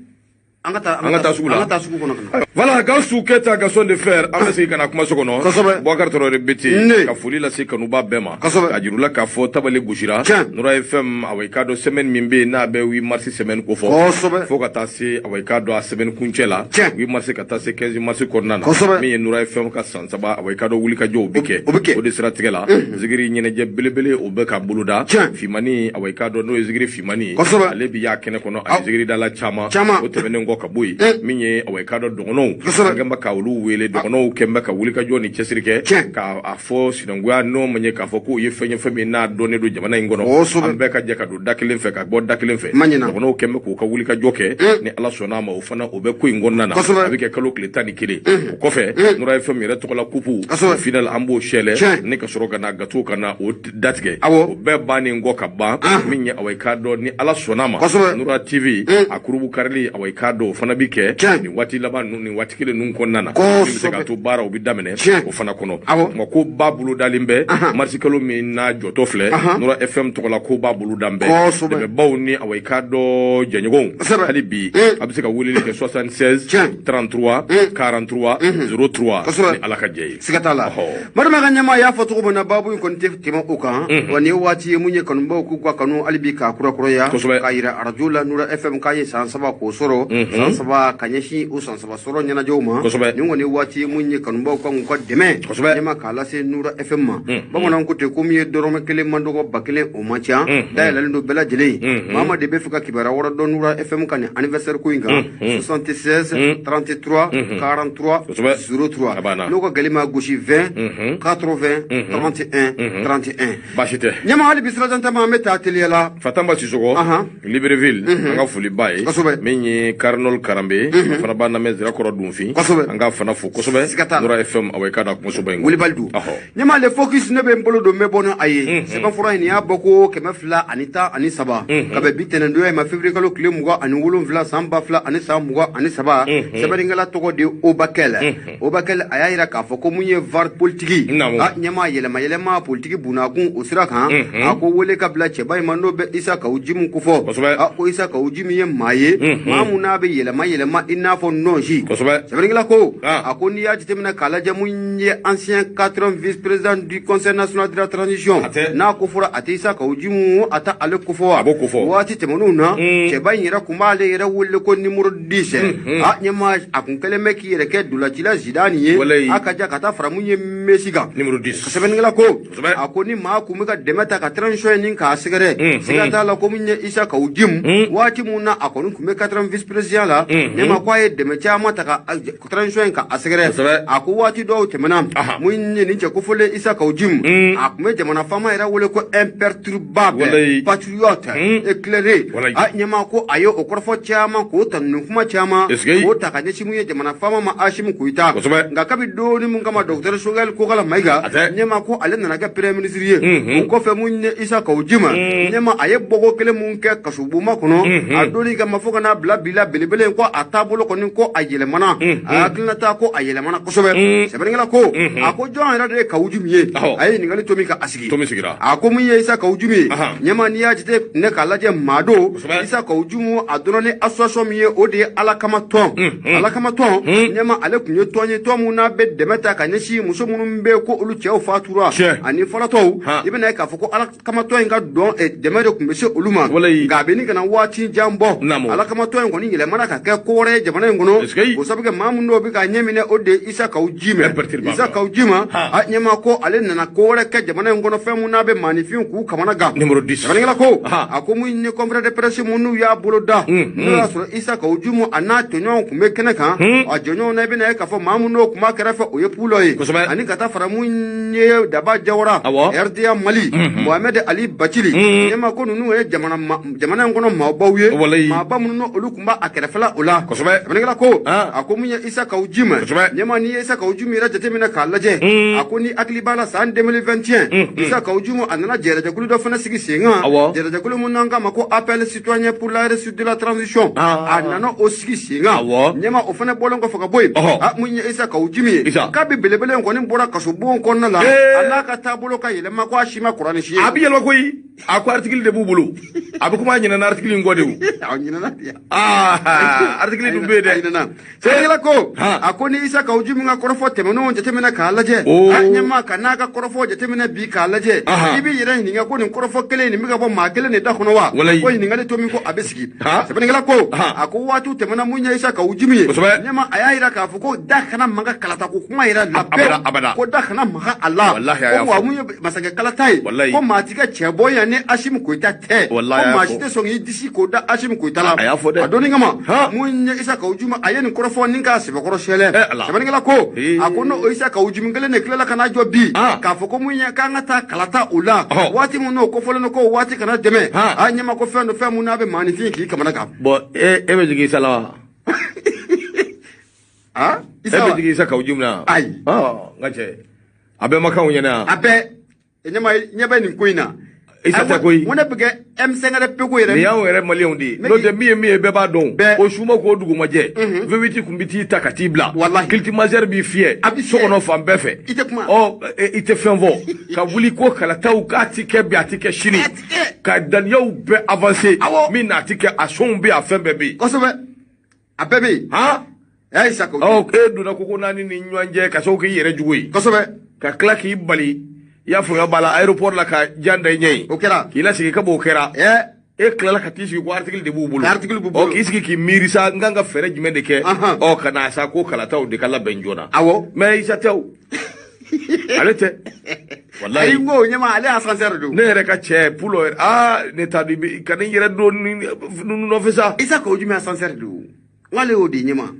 An ka taa sugu la. An ka taa sugu kɔnɔ ka na. Voilà, Gawusu Keyita Gaston de Fer, an bɛ segin ka na kumaso kɔnɔ. Kosɛbɛ. Boubacar Traoré BT ka foli lase kanuba bɛɛ ma. Kosɛbɛ. Ka jir'u la k'a fɔ tabale gosira. Nura FM awa i k'a dɔn semaine min bɛ yen n'a bɛ 8 mars semaine ko fɔ. Kosɛbɛ. Fo ka taa se awa i k'a dɔn a semaine kuncɛ la. 8 mars ka taa se 15 mars kɔnɔna na. Kosɛbɛ. Min ye Nura FM ka san 3 awa i k'a dɔn wulikajɔw bɛ kɛ. O bɛ kɛ. O de siratigɛ la. Zikiri ɲɛnajɛ belebele o bɛ ka boloda. Fimani awa i k'a dɔn n'o ye zikiri fimani ye. Kosɛbɛ. Ale bi y'a kɛnɛ kɔnɔ ani zikiridala caman. Caman. O tɛmɛnen kɔ ka bɔ yen min ye awa i k'a dɔn dɔgɔnɔw an kɛn bɛ ka olu wele, dɔgɔnɔw kɛn bɛ ka wulikajɔ ni cɛsiri kɛ k'a fɔ sinankunya n'o ma ɲɛ k'a fɔ k'o ye fɛn ye fɛn min n'a dɔnnen don jamana in kɔnɔ, an bɛɛ ka jɛ ka don da kelen fɛ ka bɔ da kelen fɛ. Dɔgɔnɔw kɛn bɛ k'u ka wulikajɔ kɛ ni Ala sɔnna a ma o fana o bɛ ko in kɔnɔna na. A bɛ kɛ kalo tile 11. O kɔfɛ Nura FM yɛrɛ tɔgɔla kupu final an b'o sɛlɛ ni ka sɔrɔ ka na gâteau ka na o datigɛ. O bɛɛ bannen kɔ ka ban min ye awa i k'a dɔn ni Ala sɔnna a ma Nura TV a kurubu karili awa i k'a dɔn o fana bi kɛ nin waati laban ninnu nin waati kelen ninnu kɔnɔna na min bɛ se k'a to baaraw bɛ daminɛ o fana kɔnɔ. Nka ko ba bolo dalen bɛ marisi kalo min n'a jɔtɔ filɛ Nura FM tɔgɔla ko ba bolo dalen bɛ dɛmɛbaw ni awa i k'a dɔn jɛɲɔgɔnw hali bi a bɛ se ka weleli kɛ 76 33 43 03 ni Ala ka jɛ ye. Siga t'a la. Madama ka ɲɛmaa y'a fɔ cogo min na baabu in kɔni tɛ tɛmɛ o kan. Wa nin ye waati ye mun ye kanubaw k'u ka kanu hali bi k'a kurakuraya. K'a yira arajo la Nura FM k'a ye san 3 k'o sɔrɔ. San 3 ka ɲɛsin o san 3 sɔrɔ ɲɛnajɛw ma. Nin kɔni waati ye mun ye kanubaw kan k'u ka dɛmɛ. Ɲɛma k'a lase Nura FM ma. Bamananw ko ten ko min ye dɔrɔmɛ 1 man dɔgɔ 1000 o man ca. Dayɛlɛlen don bɛɛ lajɛlen. Maa ma de bɛ fɛ ka kibaruya wɛrɛ dɔn Nura FM ka nin anniversaire ko in kan. 76 33 43 03. N'o ka gɛlɛn ma gosi 20 80 31 31. Baasi tɛ. Ɲɛma hali bi sirajan taama an bɛ taa teliya la. Fatamba Sisɔkɔ. Libreville an ka foli ba ye. Min ye Karinol Karanbe fana b'a lamɛn Zirakɔrɔ Dunfin. An k'a fana fo kosɛbɛ. Nura FM awa i k'a dɔn kumasoba in kɔnɔ. Wulibali don. Ɲɛma le focus ne bɛ n bolo don n bɛ bɔ n'a ye. Sɛbɛnfura in nin y'a bɔ ko 213 ka bɛn bi tɛnɛndonya in ma février kalo tile 27 san 2023. Sɛbɛnnikɛla tɔgɔ de Obakel. Obakel a y'a yira k'a fɔ ko mun ye VAR politique. A ɲɛma yɛlɛma yɛlɛma politique bunakun o sira kan. A ko wele ka bila cɛba in ma n'o bɛ Isa Kawu Jimu ko fɔ. A ko Isa Kawu Jimu ye maa ye maa mun n'a bɛ bɛ yɛlɛma yɛlɛma i n'a fɔ nɔnsi. Sɛbɛnnikɛla ko a ko n'i y'a jateminɛ k'a lajɛ mun ye ancien 4e vice-président du Conseil national de la transition n'a ko fɔra a tɛ Issa Kaou Djim a tɛ ale ko fɔ wa? A b'o ko fɔ. Waati tɛmɛnenw na cɛba in yɛrɛ kun b'ale yɛrɛ wele ko numéro 10. A ɲɛma a kun kɛlen bɛ k'i yɛrɛ kɛ dolacila Zidane ye, a ka ja ka taa fara mun ye Messi kan. Numéro 10. Sɛbɛnnikɛla ko a ko ni maa kun bɛ ka dɛmɛ ta ka transition in k'a sɛgɛrɛ, siga t'a la ko mun ye Issa Kaou Djim waati mun na a kɔni kun bɛ 4e vice-président la, ɲɛma ko a ye dɛmɛ caman ta ka transition in k'a sɛgɛrɛ. A ko waati dɔw tɛmɛna mun ye nin cɛ kofɔlen Issa Kaou Djim a kun bɛ jamana faama yɛrɛ wele ko imperturbable, patriote, éclairé. A ɲɛma ko a ye o kɔrɔfɔ caman k'o ta ninnu kuma caman k'o ta ka ɲɛsin mun ye jamana faama ma Assimi Goïta. Nka kabi doni mun kama docteur Choguel Kokalla Maïga ɲɛma ko ale nana kɛ premier ministre ye, o kɔfɛ mun ye Issa Kaou Djim ɲɛma a ye bɔko kelen mun kɛ kasobonba kɔnɔ a donni kama fo ka n'a bila bi la belebele ko a taabolo kɔni ko a yɛlɛmana, a hakilinata ko a yɛlɛmana kosɛbɛ. Sɛbɛnnikɛla ko a ko jɔn yɛrɛ de ye Kaou Djim ye? A ye ɲininkali to min ka a sigi. A ko mun ye Issa Kaou Djim ye? Ɲɛma n'i y'a jate ne k'a lajɛ maa don Issa Kaou Djim a donna ni association min ye o de ye Ala kama tɔn. Ala kama tɔn ɲɛma ale kun ye tɔn ye, tɔn mun n'a bɛ dɛmɛ ta ka ɲɛsin muso minnu bɛ ko olu cɛw fatura ani falatɔw. I bɛna ye k'a fɔ ko Ala kama tɔn in ka dɔn dɛmɛ de kun bɛ se olu ma, nka a bɛ ni ka na waati jan bɔ Ala kama tɔn in kɔni yɛlɛmana ka kɛ ko wɛrɛ ye jamana in kɔnɔ. O sabu kɛ maa minnu dɔw bɛ k'a ɲɛ minɛ o de ye Issa Kaou Djim. Issa Kaou Djim a ɲɛma ko ale nana ko wɛrɛ kɛ jamana in kɔnɔ, fɛn mun n'a bɛ maaninfin k'u kamana gan. Sɛbɛnnikɛla ko a ko mun ye conférence de presse mun n'u y'a bolo da n'o y'a sɔrɔ Issa Kaou Djim a n'a tɔɲɔgɔnw kun bɛ kɛnɛ kan, a jɔɲɔgɔnw na i bɛna ye k'a fɔ maa minnu kun b'a kɛrɛfɛ o ye Pulo ye, ani ka taa fara mun ye Daba Jawara RDA Mali Mohamed Ali Bacili. Ɲɛma ko ninnu ye jamana in kɔnɔ maabaw ye, maaba minnu olu kun b'a kɛrɛfɛla o la. Sɛbɛnnikɛla ko a ko mun ye Issa Kaou Djim ɲɛma n'i ye Issa Kaou Djim yɛrɛ jateminɛ k'a lajɛ, a ko ni hakili b'a la san 2021 Issa Kaou Djim a nana jɛrɛjɛkulu dɔ fana sigi sen kan, jɛrɛjɛkulu mun n'an k'a ma ko appel citoyen pour la réussite de la transition, a nana o sigi sen kan. Ɲɛma o fana bɔlen kɔfɛ ka bɔ yen, a mun ye Issa Kaou Djim ye kabi belebele in kɔni bɔra kasobon kɔnɔna la, a n'a ka taabolo ka yɛlɛma ko a si ma kɔrɔ ni si ye. A bɛ yɛlɛma koyi, a ko article de b'u bolo, a bɛ kuma ɲinɛ article in kɔ de o. A ɲinɛna de. Aa article dun bɛ yen dɛ. Sɛbɛnnikɛla ko a ko ni Issa Kaou Djim ka kɔrɔfɔ tɛmɛnenw jateminɛ k'a lajɛ, a ɲɛma ka n'a ka kɔrɔfɔ jateminɛ bi k'a lajɛ, i b'i yɛrɛ ɲininka ko nin kɔrɔfɔ kelen nin bɛ ka bɔ maa kelen de da kɔnɔ wa? Ko ɲininkali to min ko a bɛ sigi. Sɛbɛnnikɛla ko a ko waatiw tɛmɛna mun ye Issa Kaou Djim ye, ɲɛma a y'a yira k'a fɔ ko da kana maga kalata ko kuma yɛrɛ la pewu, ko da kana maga a la, ko wa mun ye masakɛ kalata ye, ko maa ti kɛ cɛ bɔ yan ni Assimi Goïta tɛ, ko maa si tɛ sɔn k'i disi k'o da Assimi Goïta la. A donni kama mun ye Issa Kaou Djim a ye nin kɔrɔfɔ ni k'a sɛbɛkɔrɔ sɛlɛ. Sɛbɛnnikɛla ko a ko n'o Issa Kaou Djim kelen de tilala ka n'a jɔ bi k'a fɔ ko mun ye k'an ka taa kalata o la waati mun n'o kofɔlen don ko waati kana dɛmɛ, a ɲɛma ko fɛn don fɛn mun n'a bɛ maaninfin k'i kamana gan. Bon e bɛ jigin Issa la wa? Ah, e bɛ jigin Issa Kaou Djim na? Ayi. N ka cɛ a bɛɛ ma kanw ɲɛna yan. A bɛɛ ɲɛ bɛ nin ko in na. Issa tɛ koyi. N ko ne bɛ kɛ M5RP ko yɛrɛ. Nin y'anw yɛrɛ maliyɛnw de ye. N'o tɛ min ye bɛɛ b'a dɔn. O su ma k'o dugu ma jɛ. V8 kun bɛ t'i ta ka t'i bila. Walahi. Climatiseur b'i fiyɛ. A bɛ so kɔnɔ fan bɛɛ fɛ. I tɛ kuma. Ɔ i tɛ fɛn fɔ. Ka wuli ko kalataw k'a ti kɛ bi a ti kɛ sini. Ka daniyaw bɛɛ avancer. Awɔ. Min n'a ti kɛ a sonw bɛ yen a fɛn bɛɛ bɛ yen. Kosɛbɛ. A bɛɛ bɛ yen. Han. Ɛ Issa Kaou Djim. Ɔ e donna koko naani ni ɲɔgɔn cɛ ka sababu k'i yɛrɛ jugu ye. Kosɛbɛ. Ka tila k'i bali. I y'a faamuya b'a la aéroport la ka jan da i ɲɛ yen. O kɛra. K'i lasigi ka b'o kɛra. E tilala ka t'i sigi ko article de b'u bolo. Article b'u bolo. Ɔ k'i sigi k'i miiri sa n kan ka fɛɛrɛ jumɛn de kɛ. Ɔ ka na sa ko kalataw de ka labɛn joona. Awɔ. Mais Issa tɛ o. Ale tɛ. Walayi. Ayi n ko ɲɛma ale ascenseur don. Ne yɛrɛ ka cɛ Pulo yɛrɛ aa ne t'a dɔn ka ne yɛrɛ don ninnu nɔfɛ sa. Issa Kaou Djim ascenseur don. N k'ale y'o de ɲɛma.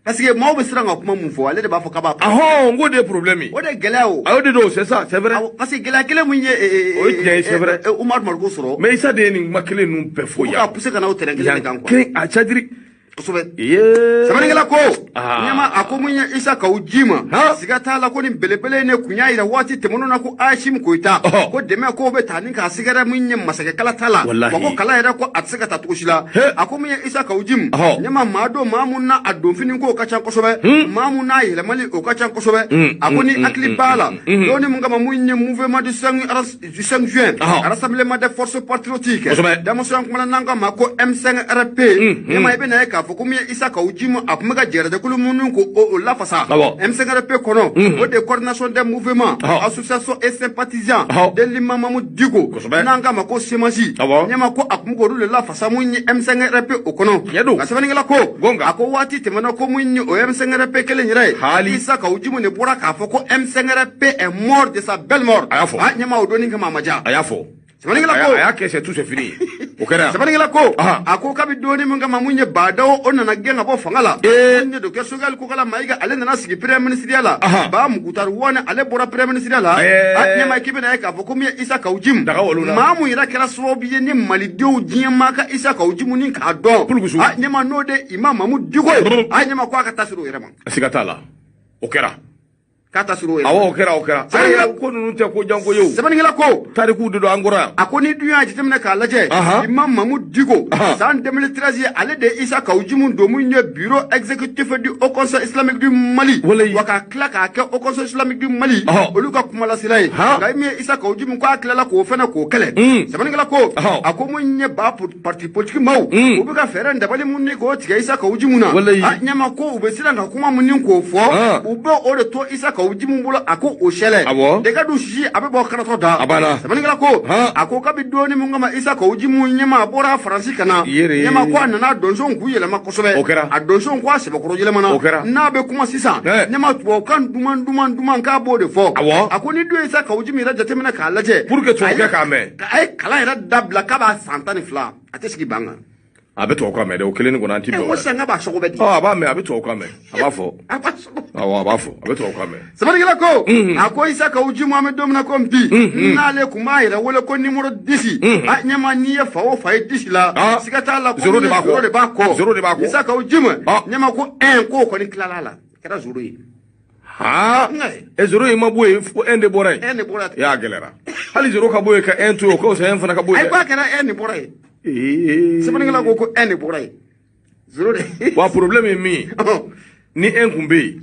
Parce que maaw bɛ siran ka kuma mun fɔ ale de b'a fɔ k'a b'a. Ahɔn n k'o de ye problème ye. O de ye gɛlɛya o. A o de don c'est ça c'est vrai. Parce que gɛlɛya kelen mun ye. O ye tiɲɛ ye c'est vrai. Umaru Mariko sɔrɔ. Mais Issa de ye nin kuma kelen ninnu bɛɛ fɔ yan. Fo ka pousser ka na o terrain kelen de kan quoi. Kelen a c'est-à-dire. Kosɛbɛ. Sɛbɛnnikɛla ko ɲɛma a ko mun ye Issa Kaou Djim siga t'a la ko nin belebele in ne kun y'a yira waati tɛmɛnenw na ko Assimi Goïta ko dɛmɛ k'o bɛ taa ni k'a sɛgɛrɛ mun ye masakɛ kala ta la, wa ko kala yɛrɛ ko a tɛ se ka taa cogo si la. A ko mun ye Issa Kaou Djim ɲɛma maa don maa mun na a donfini ko ka ca kosɛbɛ, maa mun n'a yɛlɛmali o ka ca kosɛbɛ. A ko ni hakili b'a la dɔɔni mun kama mun ye mouvement du 5 juin rassemblement des forces patriotiques denmisɛnw kumana n'an k'a ma ko M5RP ɲɛma i bɛ na ye k'a fɔ ko min ye Issa Kaou Djim a tun bɛ ka jɛrɛjɛkulu minnu ko o lafasa M5RP kɔnɔ o de coordination des mouvements association et sympathisants de l'imam Mahmoud Dicko n'an k'a ma ko CEMAS ɲɛma ko a tun bɛ k'olu de lafasa mun ye M5RP o kɔnɔ nka sɛbɛnnikɛla ko a ko waati tɛmɛna ko mun ye o M5RP kelen yɛrɛ ye Issa Kaou Djim de bɔra k'a fɔ ko M5RP est mort de sa belle mort a y'a fɔ ɲɛma o donni kama a ma diya a y'a fɔ sɛbɛnnikɛla ko a y'a kɛ c'est tout c'est fini o kɛra sɛbɛnnikɛla ko a ko kabi donni min kama mun ye Badaw o nana gɛn ka bɔ fanga la mun ye docteur Choguel Kokalla Maïga ale nana sigi premier ministre la Ba Moctar Ouane ale bɔra premier ministre la a ɲɛma k'i bɛna ye k'a fɔ ko min ye Issa Kaou Djim maa mun yɛrɛ kɛra sababu ye ni malidenw diɲɛ maa ka Issa Kaou Djim ni k'a dɔn a ɲɛma n'o de Imam Mahmoud Dicko ye a ɲɛma ko a ka taa siri o yɛrɛ ma siga t'a la o kɛra k'a ta siri o yɛrɛ awɔ o kɛra o kɛra ko ninnu tɛ ko janko ye o sɛbɛnnikɛla ko tarikuw de don an kɔrɔ yan a ko ni dun y'a jateminɛ k'a lajɛ Imam Mahmoud Dicko san 2013 ale de Issa Kaou Djim don mun ye bureau exécutif du Haut Conseil islamique du Mali wa ka tila k'a kɛ Haut Conseil islamique du Mali olu ka kumalasira ye nka min ye Issa Kaou Djim ko a tilala k'o fɛnɛ k'o kɛlɛ sɛbɛnnikɛla ko a ko mun ye ba parti politique maaw u bɛ ka fɛɛrɛ dabali mun ni k'o tigɛ Issa Kaou Djim na a ɲɛma ko u bɛ siran ka kuma mun ni k'o fɔ u bɛ o de to Issa Kaou Djim bolo a ko o sɛlɛ de ka du sisi a bɛ bɔ karatɔ da sɛbɛnnikɛla ko a ko kabi donni min kama Issa Kaou Djim ɲɛma a bɔra Faransi ka na ɲɛma ko a nana donsow k'u yɛlɛma kosɛbɛ a donsow ko a sɛbɛkɔrɔ yɛlɛmana n'a bɛ kuma sisan ɲɛma tubabukan duman duman duman k'a b'o de fɔ a ko ni dun ye Issa Kaou Djim yɛrɛ jateminɛ k'a lajɛ pour que tubabukɛ k'a mɛn a ye kalan yɛrɛ dabila k'a b'a san 12 a tɛ sigi ban kan a bɛ tubabukan mɛn dɛ o kelen kɔni an ti bɛn o la. Ko sisan k'a b'a sogo bɛ di. Ɔ a b'a mɛn a bɛ tubabukan mɛn a b'a fɔ. A b'a sogo. Awɔ a b'a fɔ a bɛ tubabukan mɛn. Sɛbɛnnikɛla ko a ko Issa Kaou Djim an bɛ don min na ko bi n'ale tun b'a yɛrɛ wele ko numéro 10 a ɲɛma n'i ye fa o fa ye 10 la siga t'a la ko zéro de b'a kɔ zéro de b'a kɔ zéro de b'a kɔ Issa Kaou Djim ɲɛma ko 1 k'o kɔni tilal'a la a kɛra zéro ye. Haa e zéro in ma bɔ yen fo 1 de bɔra yen. 1 de bɔra yen. I y'a gɛlɛyara hali zéro ka bɔ yen ka 1 to yen o ka fisa 1 fana ka bɔ yen. Ayi k'a kɛra 1 de bɔra yen. Sɛbɛnnikɛla ko ko 1 de bɔra yen zéro de. Wa problème ye min ye ni 1 kun bɛ yen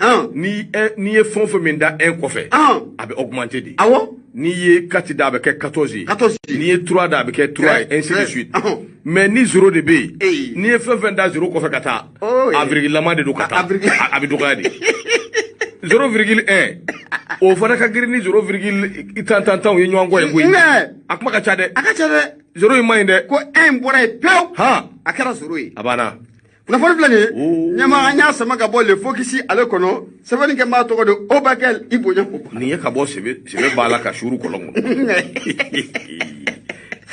n'i ye fɛn o fɛn min da 1 kɔfɛ a bɛ augmenter de. Awɔ. N'i ye 4 da a bɛ kɛ 14 ye. 14. N'i ye 3 da a bɛ kɛ 3 ye ainsi de suite. Mais ni zéro de bɛ yen n'i ye fɛn fɛn da zéro kɔfɛ ka taa a virgule lama de don ka taa a bɛ dɔgɔya de. 0,1 o fana ka girin ni 0, tan tan tan ye ɲɔgɔn kɔ ye koyi. A kuma ka ca dɛ. A ka ca dɛ. Zéro in ma ɲi dɛ. Ko 1 bɔra yen pewu. A kɛra zéro ye. A banna. Kunnafoni filɛ nin ye ɲɛma an y'a sama ka bɔ Le Focus ale kɔnɔ sɛbɛnni kɛ maa tɔgɔ de Obakɛl i bonya ko. Nin ye ka bɔ sɛbɛ b'a la ka suru kɔlɔn kɔnɔ.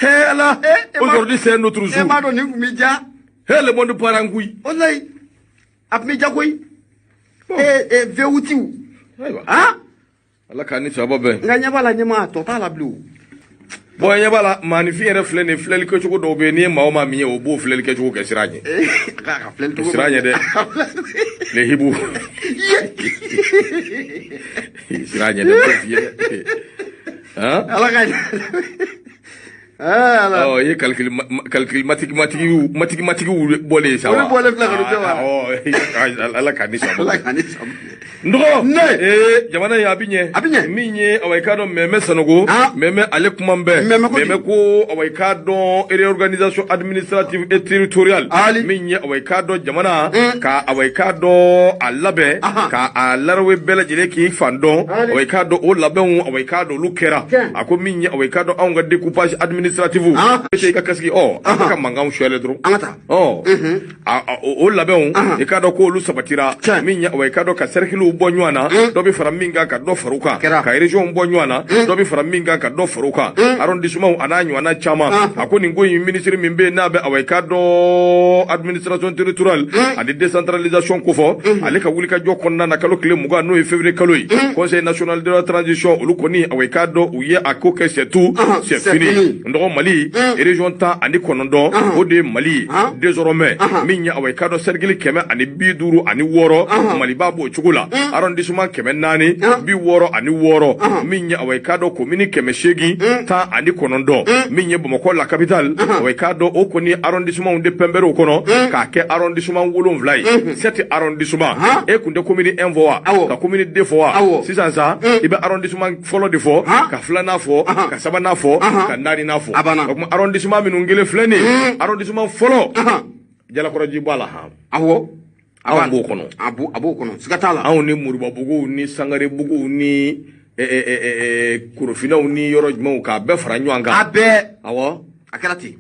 Hé Ala. Aujourd'hui c'est un autre jour. E m'a dɔn nin tun b'i diya. Hé le monde part en couille. Walayi a tun b'i diya koyi. V8 ayiwa Ala k'an ni sababa bɛn. Nka ɲɛ b'a la ɲɛma a tɔ t'a la bilen o. Bon ɲɛ b'a la maaninfin yɛrɛ filɛ nin ye filɛli kɛcogo dɔw bɛ yen n'i ye maa o maa min ye o b'o filɛli kɛcogo kɛ sira ɲɛ. Sira ɲɛ dɛ. Le hibu. Sira ɲɛ dɛ n t'o f'i ye dɛ. Ala ka Ɔ i ye calcul matigimatigiw bɔlen ye sa wa. Olu bɔlen filɛ ka n'u jɔ wa. Ala k'an ni sababa. Ala k'an ni sababa. N dɔgɔ jamana in a bɛ ɲɛ. A bɛ ɲɛ. Min ye awa i k'a dɔn Mɛmɛ Sanogo. Mɛmɛ ale kuma bɛɛ. Mɛmɛ ko awa i k'a dɔn réorganisation administrative et territoriale. Min ye awa i k'a dɔn jamana. Ka awa i k'a dɔn a labɛn. Ka a larawe bɛɛ lajɛlen k'i fan dɔn. Awa i k'a dɔn o labɛnw awa i k'a dɔn olu kɛra. A ko min ye awa i k'a dɔn anw ka découpage administratif. I ka kasigi an bɛ ka mankanw suyalen dɔrɔn. An ka taa. O labɛnw i k'a dɔn k'olu sabatira. Min ye awa i k'a dɔn ka cercle bɔ ɲɔgɔn na dɔ bɛ fara min kan ka dɔ fara u kan ka région bɔ ɲɔgɔn na dɔ bɛ fara min kan ka dɔ fara u kan arrondissement a n'a ɲɔgɔnna caman a ko nin ko in ministre min bɛ yen n'a bɛ awa i k'a dɔn administration territoriale ani décentralisation kofɔ ale ka wulikajɔ kɔnɔna na kalo tile 20 n'o ye février kalo ye conseil national de la transition olu kɔni awa i k'a dɔn u ye a ko kɛ c'est tout c'est fini n dɔgɔ Mali région 19 o de ye Mali ye désormais min ye awa i k'a dɔn cercle 156 Maliba b'o cogo la arrondissement 466 min ye awa i k'a dɔn commune 819 min ye Bamakɔ la capitale awa i k'a dɔn o kɔni arrondissement de pɛnbɛrɛw kɔnɔ k'a kɛ arrondissement 7 ye 7 arrondissement e kun tɛ commune 1 fɔ wa ka commune 2 fɔ wa sisan sa i bɛ arrondissement fɔlɔ de fɔ ka filanan fɔ ka sabanan fɔ ka naaninan fɔ o tuma arrondissement minnu kelen filɛ nin ye arrondissement fɔlɔ Jalakɔrɔji b'a la han. Awɔ. Anw b'o kɔnɔ. A b'o kɔnɔ, siga t'a la. Anw ni Moribabuguw ni Sangarebuguw ni Korofinaw ni yɔrɔ jumɛnw k'a bɛɛ fara ɲɔgɔn kan. A bɛɛ. Awɔ. A kɛra ten.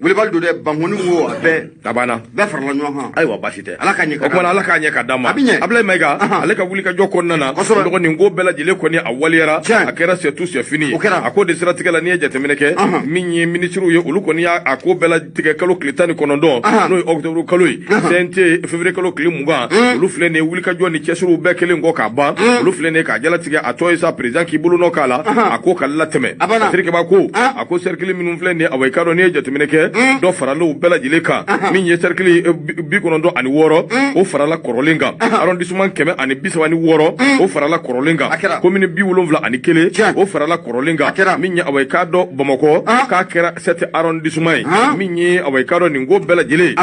Wulibali don dɛ, Bankoni wo, a bɛɛ. A banna. Bɛɛ farala ɲɔgɔn kan. Ayiwa, baasi tɛ. Ala k'a ɲɛ ka d'a ma. O kumana Ala k'a ɲɛ ka d'a ma. A bɛ ɲɛ. Abulayi Mayiga, ale ka wulikajɔ kɔnɔna na. Kosɛbɛ. Dɔgɔ nin ko bɛɛ lajɛlen kɔni a waleyara. Tiɲɛ. A kɛra c'est tout, c'est fini. O kɛra. A ko de siratigɛ la, n'i ye jateminɛ kɛ, min ye minisiriw ye, olu kɔni y'a ko bɛɛ latigɛ kalo tile 19, n'o ye octobre kalo ye. CNT février kalo tile 20, olu filɛ nin ye wulikajɔ ni cɛsiriw bɛɛ kɛlen kɔ k'a ban. Olu filɛ nin ye k'a jalatigɛ, a tɔ ye sa président k'i bolo nɔ k'a la, a ko ka latɛmɛ. A banna. Sirikeba ko, a ko cercle minnu filɛ nin ye, awa i k'a dɔn n'i ye jateminɛ kɛ, dɔ farala u bɛɛ lajɛlen kan. Min ye cercle 96, o farala kɔrɔlen kan. Arrondissement 136, o farala kɔrɔlen kan. Commune 71, o farala kɔrɔlen kan. Min ye awa i k'a dɔn Bamakɔ k'a kɛra 7 arrondissement ye. Min ye awa i k'a dɔn nin ko bɛɛ lajɛlen,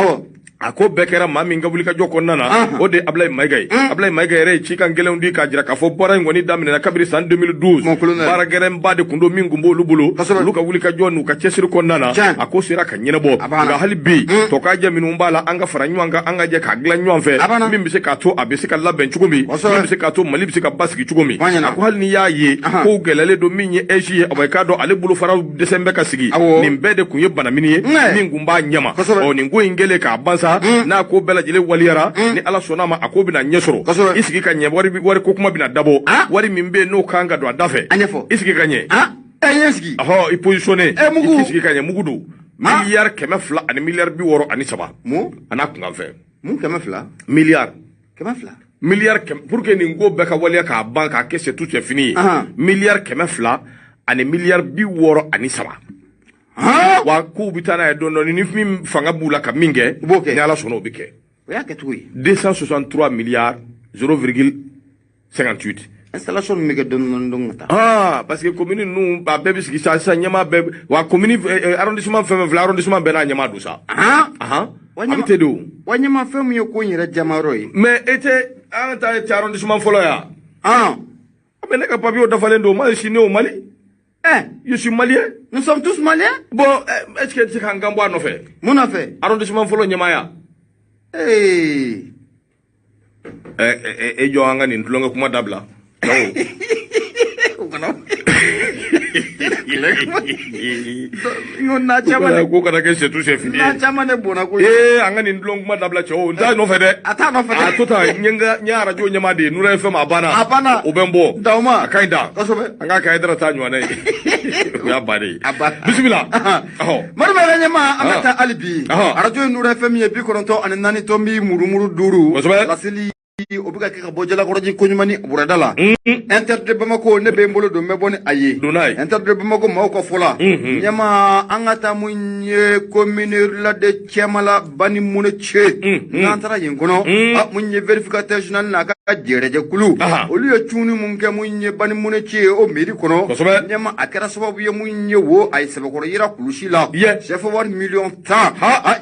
a ko bɛɛ kɛra maa min ka wulikajɔ kɔnɔna na, o de ye Abulayi Mayiga ye. Abulayi Mayiga yɛrɛ ye cikan gɛlɛnw di k'a jira k'a fɔ baara in kɔni daminɛna kabini san 2012. Baara gɛlɛnba de tun don min tun b'olu bolo. Olu ka wulikajɔ n'u ka cɛsiri kɔnɔna na, a ko sera ka ɲɛnabɔ. Nka hali bi tɔkajɛ minnu b'a la, an ka fara ɲɔgɔn kan, an ka jɛ k'a dilan ɲɔgɔn fɛ, min bɛ se k'a to a bɛ se ka labɛn cogo min, min bɛ se k'a to Mali bɛ se ka basigi cogo min. A ko hali n'i y'a ye kow gɛlɛyalen don, min ye AIGE ye, awa i k'a dɔn ale bolofaraw dɛsɛ bɛ ka sigi. Nin bɛɛ de tun ye banamini ye min tun b'a ɲɛma. Ɔ nin ko in kɛlen k'a ban sa, n'a ko bɛɛ lajɛlen waliyara, ni Ala sɔnna ma, a ko bɛna ɲɛ sɔrɔ. I sigi ka ɲɛ, wari ko kuma bɛna dabɔ. Wari min bɛ yen n'o kan ka don a da fɛ, i sigi ka ɲɛ. Ɔhɔ, i positionné, i sigi ka ɲɛ, mugu don. Miliyari 200 ani miliyari 63. A n'a kunkan fɛn. Mun 200? Miliyari. 200. Miliyari kɛmɛ, pour que nin ko bɛɛ ka waleya k'a ban k'a kɛ c'est tout, c'est fini ye. Miliyari 200 ani miliyari 63. Wa k'u bɛ taa n'a ye dɔɔni dɔɔni, ni min fanga b'u la ka min kɛ, ni Ala sɔnna o bɛ kɛ. O y'a kɛcogo ye. 263 milliards 0,58. Installation min bɛ kɛ dɔɔni dɔɔni dɔɔni ka taa. Ah, parce que commune ninnu a bɛɛ bɛ sigi sa sisan, ɲɛmaa bɛɛ wa commune arrondissement fɛn fɛn filɛ, arrondissement bɛɛ n'a ɲɛmaa don sa. A bɛ ten de o. Wa ɲɛmaa fɛn min ye ko in yɛrɛ jamayɔrɔ ye. Mais e tɛ an ta tɛ arrondissement fɔlɔ yan. Mais ne ka papier dafalen don, moi je suis né au Mali. Je suis malien. Nous sommes tous maliens. Bon, est-ce que tu sais qu'en Gamboa nous fait? Mon affaire. Arrondissement fɔlɔ ɲɛmaaya. E jɔ an ka nin tulonkɛ kuma dabila. Ko kana kɛ c'est tout, c'est fini. N'a caman de bɔnna koyi. An ka nin tulon kuma dabila cɛw, n t'a nɔfɛ dɛ. A t'a nɔfɛ dɛ. A to tan, n ye arajo ɲɛmaa de ye, Nura FM a banna. A banna. O bɛ n bɔ. Dawuma. A ka ɲi da. Kosɛbɛ. An k'a kɛ Hayidara ta ɲɔgɔnna ye. O y'a bannen ye. A banna. Bisimila. Madu Mayiga ɲɛmaa, an bɛ taa hali bi. Arajo ye Nura FM ye 94 tomi murumuru 5. Kosɛbɛ. Laseli o bɛ ka kɛ ka bɔ Jalakɔrɔji koɲuman burada la. Inter de Bamako, ne bɛ n bolo don, n bɛ bɔ ni a ye. Inter de Bamako maaw ka fɔ la. Ɲɛmaa, an ka taa mun ye commune rurale de Cɛmala Bani Monece. N'an taara yen kɔnɔ, mun ye vérificateur général n'a ka jɛrɛjɛkulu, olu ye cunni mun kɛ mun ye Bani Monece o mairie kɔnɔ. Ɲɛmaa, a kɛra sababu ye mun ye wo a ye sɛbɛkɔrɔ yira kulusi la. CFA wari miliyɔn 10.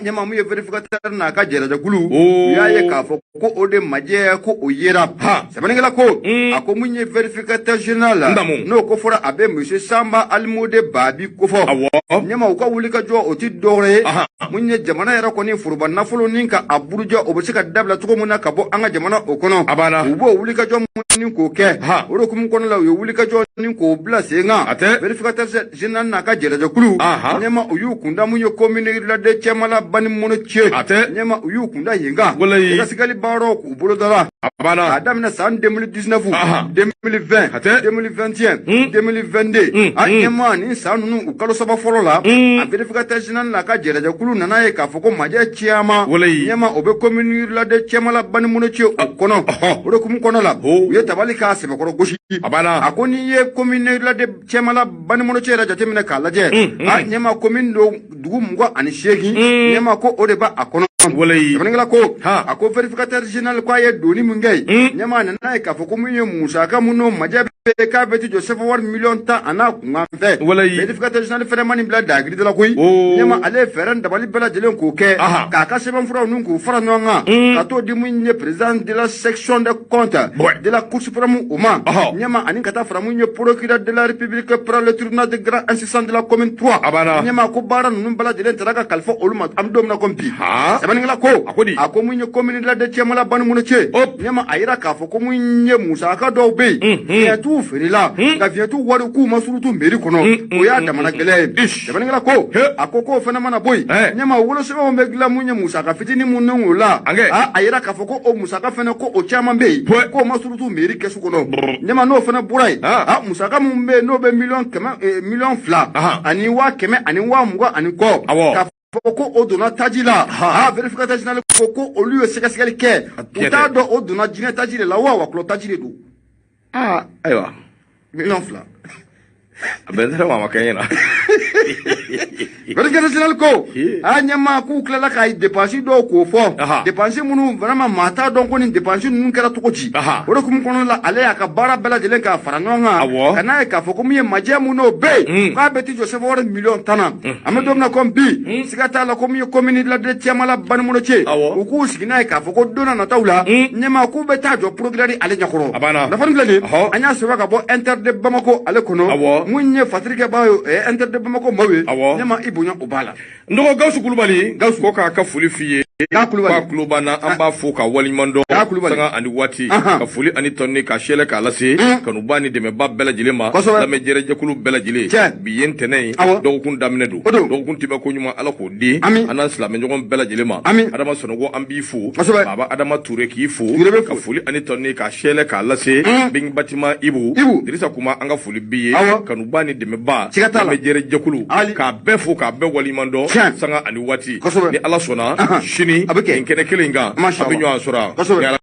Ɲɛmaa, mun ye vérificateur n'a ka jɛrɛjɛkulu, u y'a ye k'a fɔ ko o de majɛ ko o yera. Sɛbɛnnikɛla ko, a ko mun ye vérificateur général n'o ko fɔra, a bɛ monsieur Samba Alimode Babi kofɔ. Ɲɛma, u ka wulikajɔ o ti dɔwɛrɛ ye mun ye jamana yɛrɛ kɔni foroba nafolo ni ka a buruja, o bɛ se ka dabila cogo min na ka bɔ an ka jamana o kɔnɔ. U b'o wulikajɔ ni k'o kɛ. O de hukumu kɔnɔ la, u ye wulikajɔ ni k'o bila sen kan. Vérificateur général n'a ka jɛrɛjɛkulu, ɲɛma, u y'u kunda mun ye commune rurale de Cɛmala Bani Monece. Ɲɛma, u y'u kunda yen kan. Sɛgɛsɛgɛli baaraw k'u bolo dara. A K'a daminɛ san 2019, 2020, 2021, 2022, a ɲɛmaa nin san ninnu u kalo saba fɔlɔ la, a vérificateur général n'a ka jɛrɛjɛkulu nana ye k'a fɔ ko majɛ caman, ɲɛma, o bɛ commune rurale de Cɛmala Bani Monece o kɔnɔ. O de hukumu kɔnɔ la, u ye tabali k'a sɛbɛkɔrɔ gosi. A ko n'i ye commune rurale de Cɛmala Bani Monece yɛrɛ jateminɛ k'a lajɛ, a ɲɛma, commune don dugu 28, ɲɛma, ko o de b'a kɔnɔ. Sɛbɛnnikɛla ko, a ko vérificateur général ko a ye doni min kɛ yen, ɲɛmaa nana ye k'a fɔ ko mun ye musaka mun n'o majɛ bɛ yen k'a bɛ t'i jɔ CFA wari miliyɔn 10 a n'a kunkan fɛ. Vérificateur général fɛnɛ ma nin bila dagiri da la koyi. Ɲɛma, ale ye fɛɛrɛ ni dabali bɛɛ lajɛlen k'o kɛ k'a ka sɛbɛnfuraw ninnu k'u fara ɲɔgɔn kan ka t'o di mun ye président de la section de compte de la Cour suprême o ma. Ɲɛma, ani ka taa fara mun ye procureur de la République près le tribunal de grande instance de la commune 3. Ɲɛma, ko baara ninnu bɛɛ lajɛlen taara ka kalifa olu ma, an bɛ don min na komi bi. Sɛbɛnnikɛla ko a ko mun ye commune de la de Tiémala Bani Monetier. Ɲɛma, a yira k'a fɔ ko mun ye musaka dɔw bɛ yen, vignette feerela nka vignette wari k'u ma surutu mairie kɔnɔ, o y'a damana gɛlɛya ye. Sɛbɛnnikɛla ko a ko k'o fana mana bɔ yen, ɲɛma, wolosɛbɛnw bɛ dilan mun ye musaka fitinin mun ni o la, a yira k'a fɔ ko o musaka fana ko o caman bɛ yen k'o ma surutu mairie kɛsu kɔnɔ. Ɲɛma, n'o fana bɔra yen, musaka mun bɛ yen n'o bɛ 100 000 000, 2 000 000 ani 120 000 ani kɔ, k'a fɔ ko o donna taji la. Vérificateur général ko ko olu ye sɛgɛsɛgɛli kɛ, u t'a dɔn o donna jinɛ taji de la wa wakulɔ taji de don. Ayiwa. 2 000 000. A bɛ n ma a ma kɛ n ɲɛna. Vérificateur général ko a ɲɛma k'u tilala ka dépense dɔw k'o fɔ, dépense minnu vraiment maa t'a dɔn ko nin dépense ninnu kɛra cogo di. O de hukumu kɔnɔna la, ale y'a ka baara bɛɛ lajɛlen k'a fara ɲɔgɔn kan ka n'a ye k'a fɔ ko min ye majɛ mun n'o bɛ yen k'a bɛ t'i jɔ CFA wari miliyɔn 10 na. An bɛ don min na komi bi, siga t'a la ko min ye commune de la de Tiémala Bani Monetier, u k'u sigi n'a ye k'a fɔ ko don n'a nataw la, ɲɛma, k'u bɛ taa jɔ procureur ale ɲɛkɔrɔ. Kunnafoni filɛ nin, an y'a sɛbɛn ka bɔ Inter de Bamako ale kɔnɔ. Mun ye fatirikɛbaa ye Inter de Bamako maaw ye. Ɲɛma, i bonya o b'a la. N dɔgɔ Gawusu Kulubali, Gawusu ko k'a ka foli f'i ye. K'a kulo b'an na, an b'a fo ka waleɲuman dɔn sanga ani waati, ka foli ani tɔnni ka sɛlɛ k'a lase kanuba ni dɛmɛba bɛɛ lajɛlen ma, lamɛnjɛrɛjɛkulu bɛɛ lajɛlen. Bi ye ntɛnɛn ye, dɔgɔkun daminɛ don, dɔgɔkun tɛmɛ ko ɲuman, Ala k'o di an n'an silamɛɲɔgɔn bɛɛ lajɛlen ma. Adama Sɔnɔgɔ, an b'i fo. Baba Adama Ture k'i fo, ka foli ani tɔnni ka sɛlɛ k'a lase Bingi Batima Ibu Dirisa Kuma, an ka foli b'i ye, kanuba ni dɛmɛba, lamɛnjɛrɛjɛkulu k'a bɛɛ fo k'a bɛɛ waleɲuman dɔn sanga ani waati. Ni Ala sɔnna, sini nin kɛnɛ kelen in kan, a bɛ ɲɔgɔn sɔrɔ.